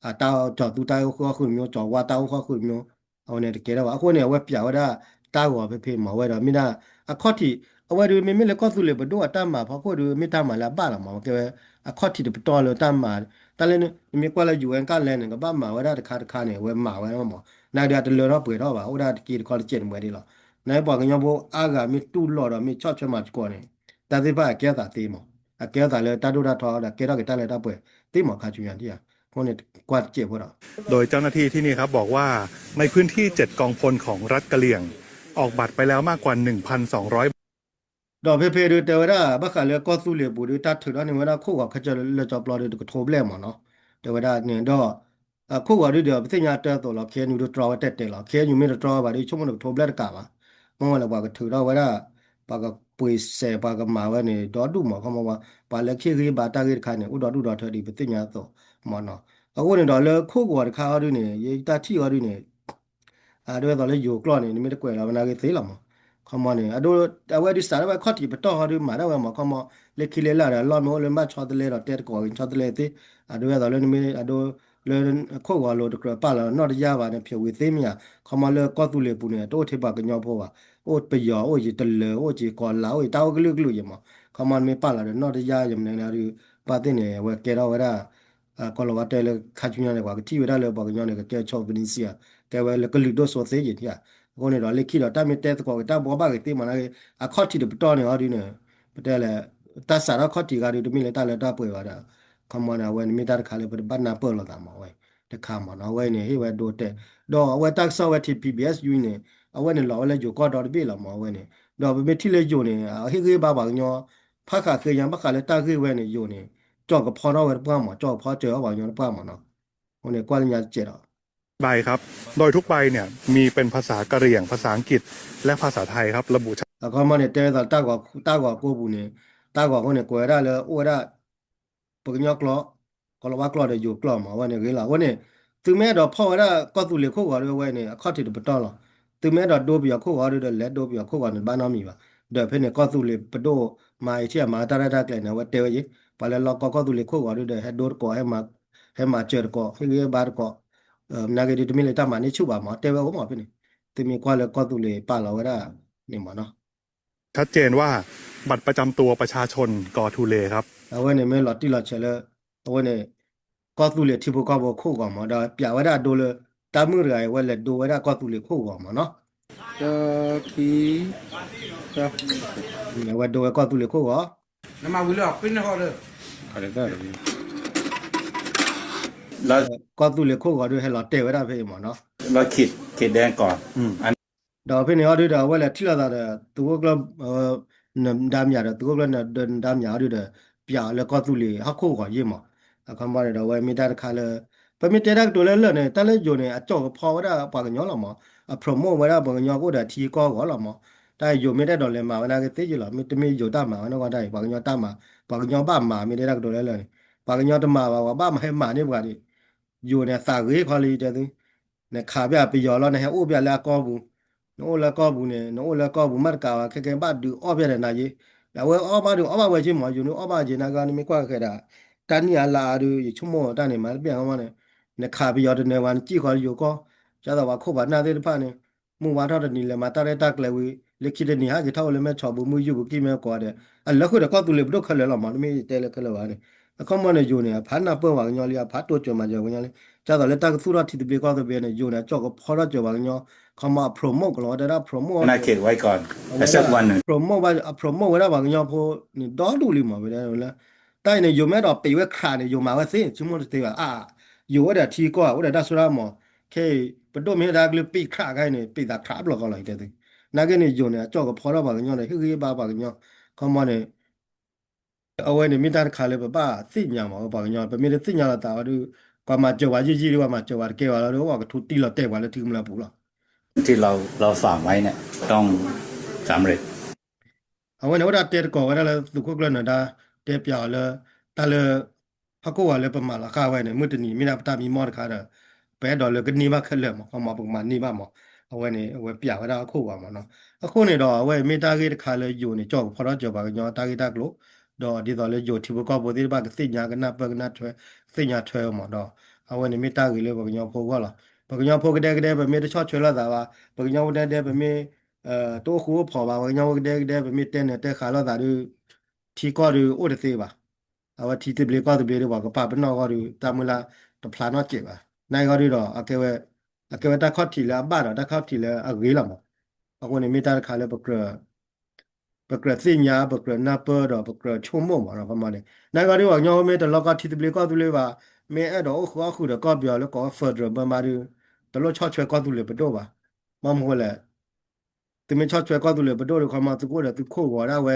အတၢ်ကၠီၤသူတၢ်အိၣ်ဃုာ်အီၣ်ဃုာ်တမံၤ ကၠီၤဝါတၢ်အိၣ်ဃုာ်အီၣ်ဃုာ်တမံၤ အဝဲန့ၣ်တကဲထီၣ်ဘၣ်. အဃိန့ၣ် အဝဲပျးဝဲဒၣ်တၢ်ဂီၤဖဲဖဲမး အဝဲဒီးမ့ၢ်ဒၣ် အခီၣ်ထံး အဝဲဒုးမ့မ့ၢ်လၢကီၢ်သူလ့ၤပဒိၣ်အတၢ်မၤဖီခိၣ်ဒုး မ့ၢ်တၢ်မၤလၢအဘၣ်လီၤမး ကဲဝဲ အခီၣ်ထံးတပတီၢ်လၢတၢ်မၤ တၢ်လၢနမ့ၢ်ကွၢ်လၢ ယူၣ်အဲၣ် ကၣ်လဲၣ်န့ၣ် ကဘၣ်မၤဝဲဒၣ်တခါတခါန့ၣ် အဝဲမၤဝဲမး နာ်က့ဒုးအတလၢထီၣ်ပှဲၤထီၣ်ဘၣ် အိၣ်ဒၣ်တက့တခီတစဲးတမှဲၤဒ်လီၤ. နာ်က့ပှၤကညီဖိအါဂၤမ့ၢ်တူၢ်လိာ်ဒီးမ့ၢ်ဆီၣ်ထွဲမၤသကိးန့ၣ် တၢ်သ့ၣ်တဖၣ်အကဲထီၣ်သးသ့မး အကဲထီၣ်သးလၢတၢ်ဒိၣ်တၢ်ထီဒီးကဲထီၣ်က့ၤတၢ်လၢတၢ်ပှဲၤသ့မး ခါဆူညါဒ်ဧါ. အဃိန့ၣ် ကွၢ်တစဲးဖိဒီး โดยเจ้าหน้าที่ที่นี่ครับบอกว่าในพื้นที่เจ็ดกองพลของรัฐกะเหรี่ยงออกบัตรไปแล้วมากกว่าหนึ่งพันสองร้อย ဒီးဖဲဖဲဒုးတဲဝဲဒၣ် ဘၣ်ဃးလၢကီၢ်သူလ့ၤပူၤဒုး တၢ်ထုးထီၣ်န့ၢ်ဝဲဒၣ်ခိၣ်ဂီၤခဲကၠီလၢကၠီပျီဒုး တကထိဘျဲၣ်မးနီၤ တဲဝဲဒၣ်န့ၣ်ဒီး ခိၣ်ဂီၤဒုးဒီး ပသ့ၣ်ညါတၢ်သိးလီၤ ခ့ၣ်အဲၣ်ယူၣ် ဒုးတြီဝဲတဲာ်တဲာ်လီၤ ခ့ၣ်အဲၣ်ယူၣ် မ့ၢ်တတြီဝဲဘၣ်ဒုး ဆိကမိၣ်န့ၣ်ကထိဘျဲၣ်တကးဘၣ် မ့ၢ်ဝဲလၢပှၤကထုးထီၣ်ဝဲဒၣ် ပှၤကပှ့ၤစဲး ပှၤကမၤဝဲန့ၣ် ဒီဒူၣ်မး ခီမီ ပှၤလၢခံဂ့ၢ်ဘါတၢ်ဂ့ၢ်တခါန့ၣ် အိၣ်ဒီဒူၣ်ဒီထၢဒ်ပသ့ၣ်ညါအသိးမးနီၤ အဃိန့ၣ်ဒီးလၢခိၣ်ဂီၤတခါအီၤဒုးန့ၣ် ယတၢ်ထံၣ်အီၤဒုးန့ၣ် အဒိဝဲသိးလၢယိၤကျိာ်န့ၣ် နမ့ၢ်တကွဲးလီၤဝဲနာ်ဂ့ၤသ့လီၤမး ခီမီန့ၣ် အဝဲဒုးစးထီၣ်ဝဲခီၣ်ထံးပတီၢ်ဟီဒုးမၤဒၣ်ဝဲမး ခီမီ လၢခံလၢလာ်ဒီး လီၢ်မ့ၢ်အိၣ်လၢဘၣ်ဆီတလဲဒီးတဲသကိးက့ၤဆီတလဲသ့ အဒိဝဲသိးလၢနမ့ၢ်အဒိ လၢခိၣ်ဂီၤလိၤတကြၢးပာ်လီၤနီၢ်တယၢ်ဘၣ်န့ၣ် ဖျိးဝံၤသ့မ့ၢ်ဧါ ခီမီလၢကီၢ်သူလ့ၤပူၤန့ၣ် တအိၣ်ထဲပှၤကညီဖိဘၣ် အိၣ်ပယီၤ အိၣ်ယံၤတလၢၤ အိၣ်ယံၤကီၤလၤ အိၣ်ယံၤတၢ်အိၣ်ကလုာ်ကလုာ်ယံၤမး ခီမီနမ့ၢ်ပာ်လီၤဒီးနီၢ်တယၢ်ယမနုၤဒုး ဘၣ်သ့ၣ်န့ၣ် အဝဲကဲထီၣ်ဝဲဒၣ် ကီၤလၤဝါတဲလၢခါဆူညါန့ၣ် ပှၤကထံၣ်ဝဲဒၣ်လၢပှၤကညီန့ၣ် ကကဲ chauvinist ဧါ ကဲဝဲလၢကလုာ်ဒိၣ်စိသ့ယံၤဧါ အဃိန့ၣ်ဒီး လၢခံဒီးတၢ်မ့ၢ်တဲသကိးက့ၤတၢ်ဘှီဘၣ်ဂ့ၤသ့မးနာ်ဂ့ၤ အခီၣ်ထံးတပတီၢ်န့ၣ်အီၤဒုးန့ၣ် ပတဲလဲၣ် တၢ်စးထီၣ်ခီၣ်ထံးဂၤဒုး တမ့ၢ်လၢတၢ်လၢတၢ်ပှဲၤဘၣ်ဒီး ခီမီန့ၣ် အဝဲန့ၣ်မ့ၢ်တၢ်တခါလၢပတဘၣ်နၢ်ပၢၢ်လိာ်သးမး အဝဲတခါမးနီၤ အဝဲန့ၣ်ဟ့ၣ်ဝဲဒိတဲာ် ဒီးအဝဲတၢ်ကစီၣ်ဝဲ ထံ ပီ ဘီ အ့ ယူ န့ၣ် အဝဲန့ၣ်လီၤဝဲလၢယိၤကီၢ်ဒီတဘ့ၣ်လီၤမး အဝဲန့ၣ် ဒီးပမ့ၢ်ထံၣ်လၢယိၤန့ၣ် အဟ့ၣ်ဂ့ၢ်ဘါပှၤကညီ ဖးဃးဃ့ညါ ဘၣ်ဃးလၢတၢ်ဂ့ၢ်ဝဲန့ၣ် ယိၤန့ၣ် ကၠီၣ်ကဖီထီၣ်ဝဲတပှၢ်မး ကၠီၣ်ကဖီစၢၤအီၣ်ပှၤကညီတပှၢ်မးနီၤ အဃိန့ၣ်ကွၢ်လၢညါတစဲးဒီး ใบครับ โดยทุกใบเนี่ยมีเป็นภาษากะเหรี่ยง ภาษาอังกฤษ และภาษาไทยครับ ระบุชัด အခီမီန့ၣ် တဲဝဲဒၣ်တၢ်ဂီၤကိးပူၤန့ၣ် တၢ်ဂီၤအဃိန့ၣ် ကွဲးဝဲဒၣ်လၢအိၣ်ဝဲဒၣ် ပကညီကျိာ်, ကီၤလၤဝါကျိာ်ဒီးယိၤကျိာ်မး အဝဲန့ၣ်ဂ့ၤလီၤ. အဝဲန့ၣ် သုမ့ၢ်အဲၣ်ဒိးဖီၣ်ဝဲဒၣ်ကီၢ်သူလ့ၤခိၣ်ဂီၤဒီး အဝဲန့ၣ် အခီၣ်ထံးတပတီၢ်လီၤ. သုမ့ၢ်အဲၣ်ဒိးဒိပယီၤခိၣ်ဂီၤဒီး လဲၤဒိပယီၤခိၣ်ဂီၤန့ၣ် တဘၣ်နီတမံၤဘၣ်. ဒီးဖဲန့ၣ် ကီၢ်သူလ့ၤပဒိၣ်မၤအံၤထံၣ်အမၤတၢ်ရဲၣ်တၢ်ကျဲၤန့ၣ် အဝဲတဲဝဲယ့ၣ်, ပှၤလၢလီၢ်ကီၢ်ကီၢ်သူလ့ၤခိၣ်ဂီၤဒီး ဟဲဒိတကိး, ဟဲမၤစၢၤတကိး, ဟ့ၣ်ဂံၢ်ဘါတကိး, နာ်က့ဒုး တမ့ၢ်လၢတၢ်မၤန့ၢ်ဆူၣ်ဘၣ်မး တဲဝဲအိၣ်မးဖဲန့ၣ်, သုမ့ၢ်ကွၢ်လၢကီၢ်သူလ့ၤပာ်လီၤဝဲဒၣ်န့ၣ်မးနီၤ ชัดเจนว่าบัตรประจำตัวประชาชน ก.ทูเล ครับ အဝဲန့ၣ်မ့ၢ်လီၤတံၢ်လီၤဆဲးလၢ အဝဲန့ၣ် ကီၢ်သူလ့ၤထံဖိကီၢ်ဖိခိၣ်ဂီၤမး ဒီးပျးဝဲဒၣ်အဒိလၢ တၢ်မုၣ်တဂၤအံၤ အဝဲလဲၤဒိဝဲဒၣ်ကီၢ်သူလ့ၤခိၣ်ဂီၤမးနီၤ အဝဲဒိဝဲကီၢ်သူလ့ၤခိၣ်ဂီၤ ကီၢ်သူလ့ၤခိၣ်ဂီၤဒုးဟဲလီၤတဲာ်ဝဲဒၣ်ဖဲအံၤမးနီၤ ဒီးဖဲန့ၣ်အီၤဒုးဒီး အဝဲလဲၤထံၣ်လိာ်သးဒီး သုးခိၣ်ကျၢၢ် နဒါမယၤဒီး သုးခိၣ်ကျၢၢ်နဒါမယၤအီၤဒုးဒီး ပျးအီၤလၢကီၢ်သူလ့ၤဟီၣ်ခိၣ်ဂီၤယ့ၢ်မး အခီမီန့ၣ်ဒီး အဝဲမ့ၢ်တၢ်တခါလၢ ပမ့ၢ်တဲတၢ်ကတိၤလၢလၢာ်န့ၣ် တၢ်လၢယိၤန့ၣ် အကၠီၣ်ကဖီဝဲဒၣ်ပှၤကညီလီၤမး အ promote ဝဲဒၣ်ပှၤကညီကအိၣ်ဒီးထံကီၢ်ဂီၤလီၤမး တၢ်ယိၤမ့ၢ်တအဲၣ်ဒိးလဲၤမၤဝဲနာ်က့သ့ယ့ၢ်လီၤ မ့တမ့ၢ်ယိၤတၢ်မၤဝဲနီၢ်ကီၢ်တၢ်အံၤ ပှၤကညီတၢ်မၤ ပှၤကညီဘၣ်မၤ မ့ၢ်တဲတၢ်ကတိၤလၢလၢာ်န့ၣ် ပှၤကညီတမၤဘၣ် ပှၤဘၣ်မၤဟဲမၤန့ၢ်ပှၤဒံး ယိၤန့ၣ် အသးဂ့ၤခီလံတဲသု နခးပျးပယီၤလီၤ နဟဲအိၣ်ပျးလၢအကီၢ်ပူၤ နအိၣ်လၢကီၢ်ပူၤန့ၣ် နအိၣ်လၢကီၢ်ပူၤမးတကးဘၣ် ခဲကဲဘၣ်ဒုးအီၣ်ပျးဒီးနၤယ့ၢ် အဝဲအီၣ်ဘၣ်ဒုးအီၣ်ဘၣ်ဝဲက့မး ယိၤဒုးအီၣ်ဘၣ်က့ နာ်က့နမ့ၢ်ကွၢ်ဃဲၤဒီး တၢ်နံၣ်အါလါအါဒုး ယဆိကမိၣ်တၢ်န့ၣ် မၤတပျးကမီန့ၣ် နခးပယီၤတနၢၤဘၣ် နစံၣ်ဃီလၢယိၤကီၢ် ကသိးပှၤခိၣ်ပှၤနၢ်သ့ၣ်တဖၣ်န့ၣ် မုၢ်ဝါထီၣ်တနံၤလဲၤမၤတၢ်ရဲၣ်တၢ်ကျဲၤဝံၤ လၢခံတနံၤ ဟဲက့ၤထီၣ်အိၣ်လၢမဲၢ်ဆီးပူၤ မုၢ်ယူၢ်ပူၤကံၢ်မဲၢ်ကီးဒီး အလၢဃုာ်ဒီးကီၢ်သူလ့ၤပဒိၣ်ခဲလၢာ်လီၤမး တမ့ၢ်ယတဲလၢခဲလၢာ်ဘၣ်န့ၣ် အခီမီန့ၣ် ယိၤန့ၣ် အဖးနၢ်ပၢၢ်ပှၤကညီလံ အဖးတိစၢၤမၤစၢၤပှၤကညီလံ ကသိးလၢတၢ်ကသူၣ်ထီၣ်ထံသဘျ့ကီၢ်သဘျ့န့ၣ် ယိၤန့ၣ် အကၠီၣ်ကဖီထီၣ်စၢၤပှၤကညီ ခီမီ အ promote ကလီၤဝဲဒၣ် promote အ promote ဝဲဒၣ်ပှၤကညီဖိန့ၣ် ဒီဒူၣ်လံမး ဝဲဒၣ်လၢ တၢ်အံၤန့ၣ် ယိၤမ့ၢ်အဲၣ်ဒိးပံးဝဲခရးန့ၣ် ယိၤမၤဝဲသ့ ဆိကမိၣ်တသ့ဘၣ် အါ ယိၤအိၣ်ဒီးထံကီၢ် အိၣ်ဒီးတၢ်စိတၢ်ကမီၤ ခဲအံၤ ပဒိၣ်မ့ၢ်တၢ်ကလုၢ်ပံးခရးခါအံၤန့ၣ် ပံးသးခရးဘျီၣ်ကီးလီၤ ယတဲသု နာ်က့န့ၣ် ယိၤန့ၣ်အကၠီၣ်ကဖီထီၣ်ပှၤကညီန့ၣ် ဟ့ၣ်ဂံၢ်ဟ့ၣ်ဘါပှၤကညီ ခီမီန့ၣ် အဝဲန့ၣ်မ့ၢ်တၢ်တခါလၢပဘၣ်သ့ၣ်ညါမး ပှၤကညီ ပမ့ၢ်တသ့ၣ်ညါလီၤသးဝဲဒုး ပှၤမၤစၢၤပှၤယံာ်ယံာ်ဒုး ပှၤမၤစၢၤပှၤတကဲဘၣ်လီၤဒုး ပှၤကထူတံၢ်လီၤတဲာ်ပှၤလၢထံကမျၢၢ်ပူၤလီၤ ที่เราเราฝากไว้เนี่ยต้องสำเร็จ အဝဲန့ၣ် အိၣ်ဒၣ်တဲတကိးဝဲဒၣ်လၢသုးခိၣ်ကျၢၢ်နၢၤဒါ တဲပျးအီၤလၢ တၢ်လၢ ဟီၣ်ခိၣ်ဂီၤလၢပမၤလီၤဃာ်ဝဲန့ၣ် မုၢ်တနံၤမ့ၢ်ဒၣ်ပတၢ်မံမီၢ်တခါဒီး ပအဲၣ်ဒိးလၢကန့ၢ်ဘၣ်ခဲလၢာ်မး ခီမီ ပကမၤန့ၢ်ဘၣ်မး အဝဲန့ၣ် အဝဲပျးဝဲဒၣ်ဟီၣ်ခိၣ်ဂီၤမးနီၤ အဃိန့ၣ်ဒီး အဝဲမ့ၢ်တၢ်ဂ့ၢ်တခါလၢယိၤန့ၣ် ကၠီၣ်ကဖီထီၣ်စၢၤပှၤကညီတၢ်ဂ့ၢ်တၢ်ကျိၤ ဒီးဒ်သိးလၢယိၤထံဖိကီၢ်ဖိသ့ၣ်တဖၣ်ကသ့ၣ်ညါကနၢ်ပၢၢ်ကနၢ်ထွဲ ကသ့ၣ်ညါထွဲမးဒီး အဝဲန့ၣ်မ့ၢ်တၢ်ဂ့ၤလၢပှၤကညီဖိအဂီၢ်လီၤ ပှၤကညီဖိကဒဲကဒဲ ပမ့ၢ်တဆီၣ်ထွဲလိာ်သးဘၣ် ပှၤကညီဖိကဒဲကဒဲ ပမ့ၢ် တအိၣ်ဃူအိၣ်ဖိးဘၣ် ပှၤကညီဖိကဒဲကဒဲ ပမ့ၢ်တဲနၢၤတဲဃာ်လိာ်သးဒီး ထံကီၢ်ဒီးအိၣ်တသ့ဘၣ် အဝဲထံသဘျ့ကီၢ်သဘျ့ဒီး ပှၤကပာ်ပနီၣ်အဂီၢ်ဒီး တၢ်မုၢ်လၢ်တဖျါနီတစဲးဘၣ် နာ်အံၤအဂီၢ်ဒီး အကဲဝဲတၢ်ခီၣ်ထံးလၢအဘၣ်ဒီး တၢ်ခီၣ်ထံးလၢအဂ့ၤလီၤမး အဃိန့ၣ်မ့ၢ်တၢ်တခါလၢ ပကြၢးသ့ၣ်ညါ ပကြၢးနၢ်ပၢၢ်ဒီး ပကြၢးဆိကမိၣ်မးဒီး ခီမီန့ၣ် နာ်အံၤအဂီၢ်ဒီး ပှၤကညီဖိမ့ၢ်တလီၢ်ကီၢ်ထံသဘျ့ကီၢ်သဘျ့ဘၣ် မ့ၢ်အဲၣ်ဒိးအိၣ်ဃူအိၣ်ဃုာ်ဒီးကီၢ်ပယီၤလၢကိးဝဲ federal ဘၢမါဒီး တလိၣ်ဆီၣ်ထွဲကီၢ်သူလ့ၤပဒိၣ်ဘၣ် ဘၣ်မနုၤဃိလဲၣ် သုမ့ၢ်ဆီၣ်ထွဲကီၢ်သူလ့ၤပဒိၣ်ဒီး ခီမီ သုကအိၣ်ဒီးသုခိၣ်ဂီၤဒၣ်ဝဲ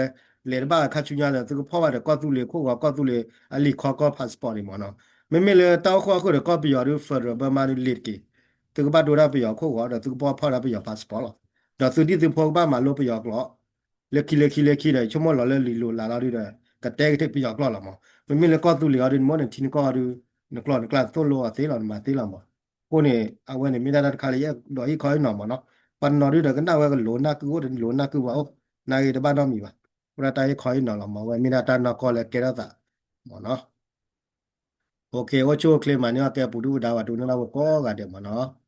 လဲၤတဘၣ်ခါဆူညါဒီး သုကဖီၣ်ဘၣ်ဒီးကီၢ်သူလ့ၤခိၣ်ဂီၤ ကီၢ်သူလ့ၤအလံာ်ခီကီၢ် passport န့ၣ်မးနီၤ မ့မ့ၢ်လၢတၢ်အိၣ်ဃူအိၣ်ဃုာ်ဒီးကီၢ်ပယီၤဒီး federal ဘၢမါဒီးလ့ၤတက့ၢ် သုကဘၣ်ဒိတၢ်ပယီၤခိၣ်ဂီၤဒီး သုကဘၣ်ဖီၣ်ဒၣ်ပယီၤ passport လီၤ ဒီးသုဒ်သုဖိကဘၣ်မၤလိပယီၤကျိာ် လၢခံလၢခံလၢခံဒီး ဆိကမိၣ်လီၤလၢလံာ်လိၤလးလီၤဒုးဒီး ကတဲက့ၤထံၣ်ပယီၤကျိာ်လီၤမး မ့မ့ၢ်လၢကီၢ်သူလ့ၤအီၤဒုး နမိၢ်န့ၣ်ထံနကီၢ်အီၤဒုး နကျိာ်နကျဲသိၣ်လိအီၤသ့လီၤ နမၤသ့လီၤမး အဃိန့ၣ် အဝဲန့ၣ်မ့ၢ်ဒၣ်တၢ်တခါလၢယအဲၣ်ဒိးဟ့ၣ်ခီဟ့ၣ်နီၤမးနီၤ ပှၤတနီၤဒုးဒီးကနၣ်ဝဲကလိၤနၢ်ကုၢ်အိၣ်တလိၤနၢ်ကုၢ်ဘၣ်အိၣ် နာ်ဂ့ၤတဘၣ်နီတမံၤဘၣ် အဃိဒၣ်တၢ်ဟ့ၣ်ခီဟ့ၣ်နီၤလီၤမး အဝဲမ့ၢ်ဒၣ်တၢ်နီၢ်ကီၢ်လၢကဲထီၣ်သးမးနီၤ အိၣ်ဆူၣ်အိၣ်ချ့မးန့ၢ်အီၣ်ကဲပူၤဒုၣ်ပူၤဒါဝဲ တနၢ်ဝဲကိးဂၤဒဲးမးနီၤ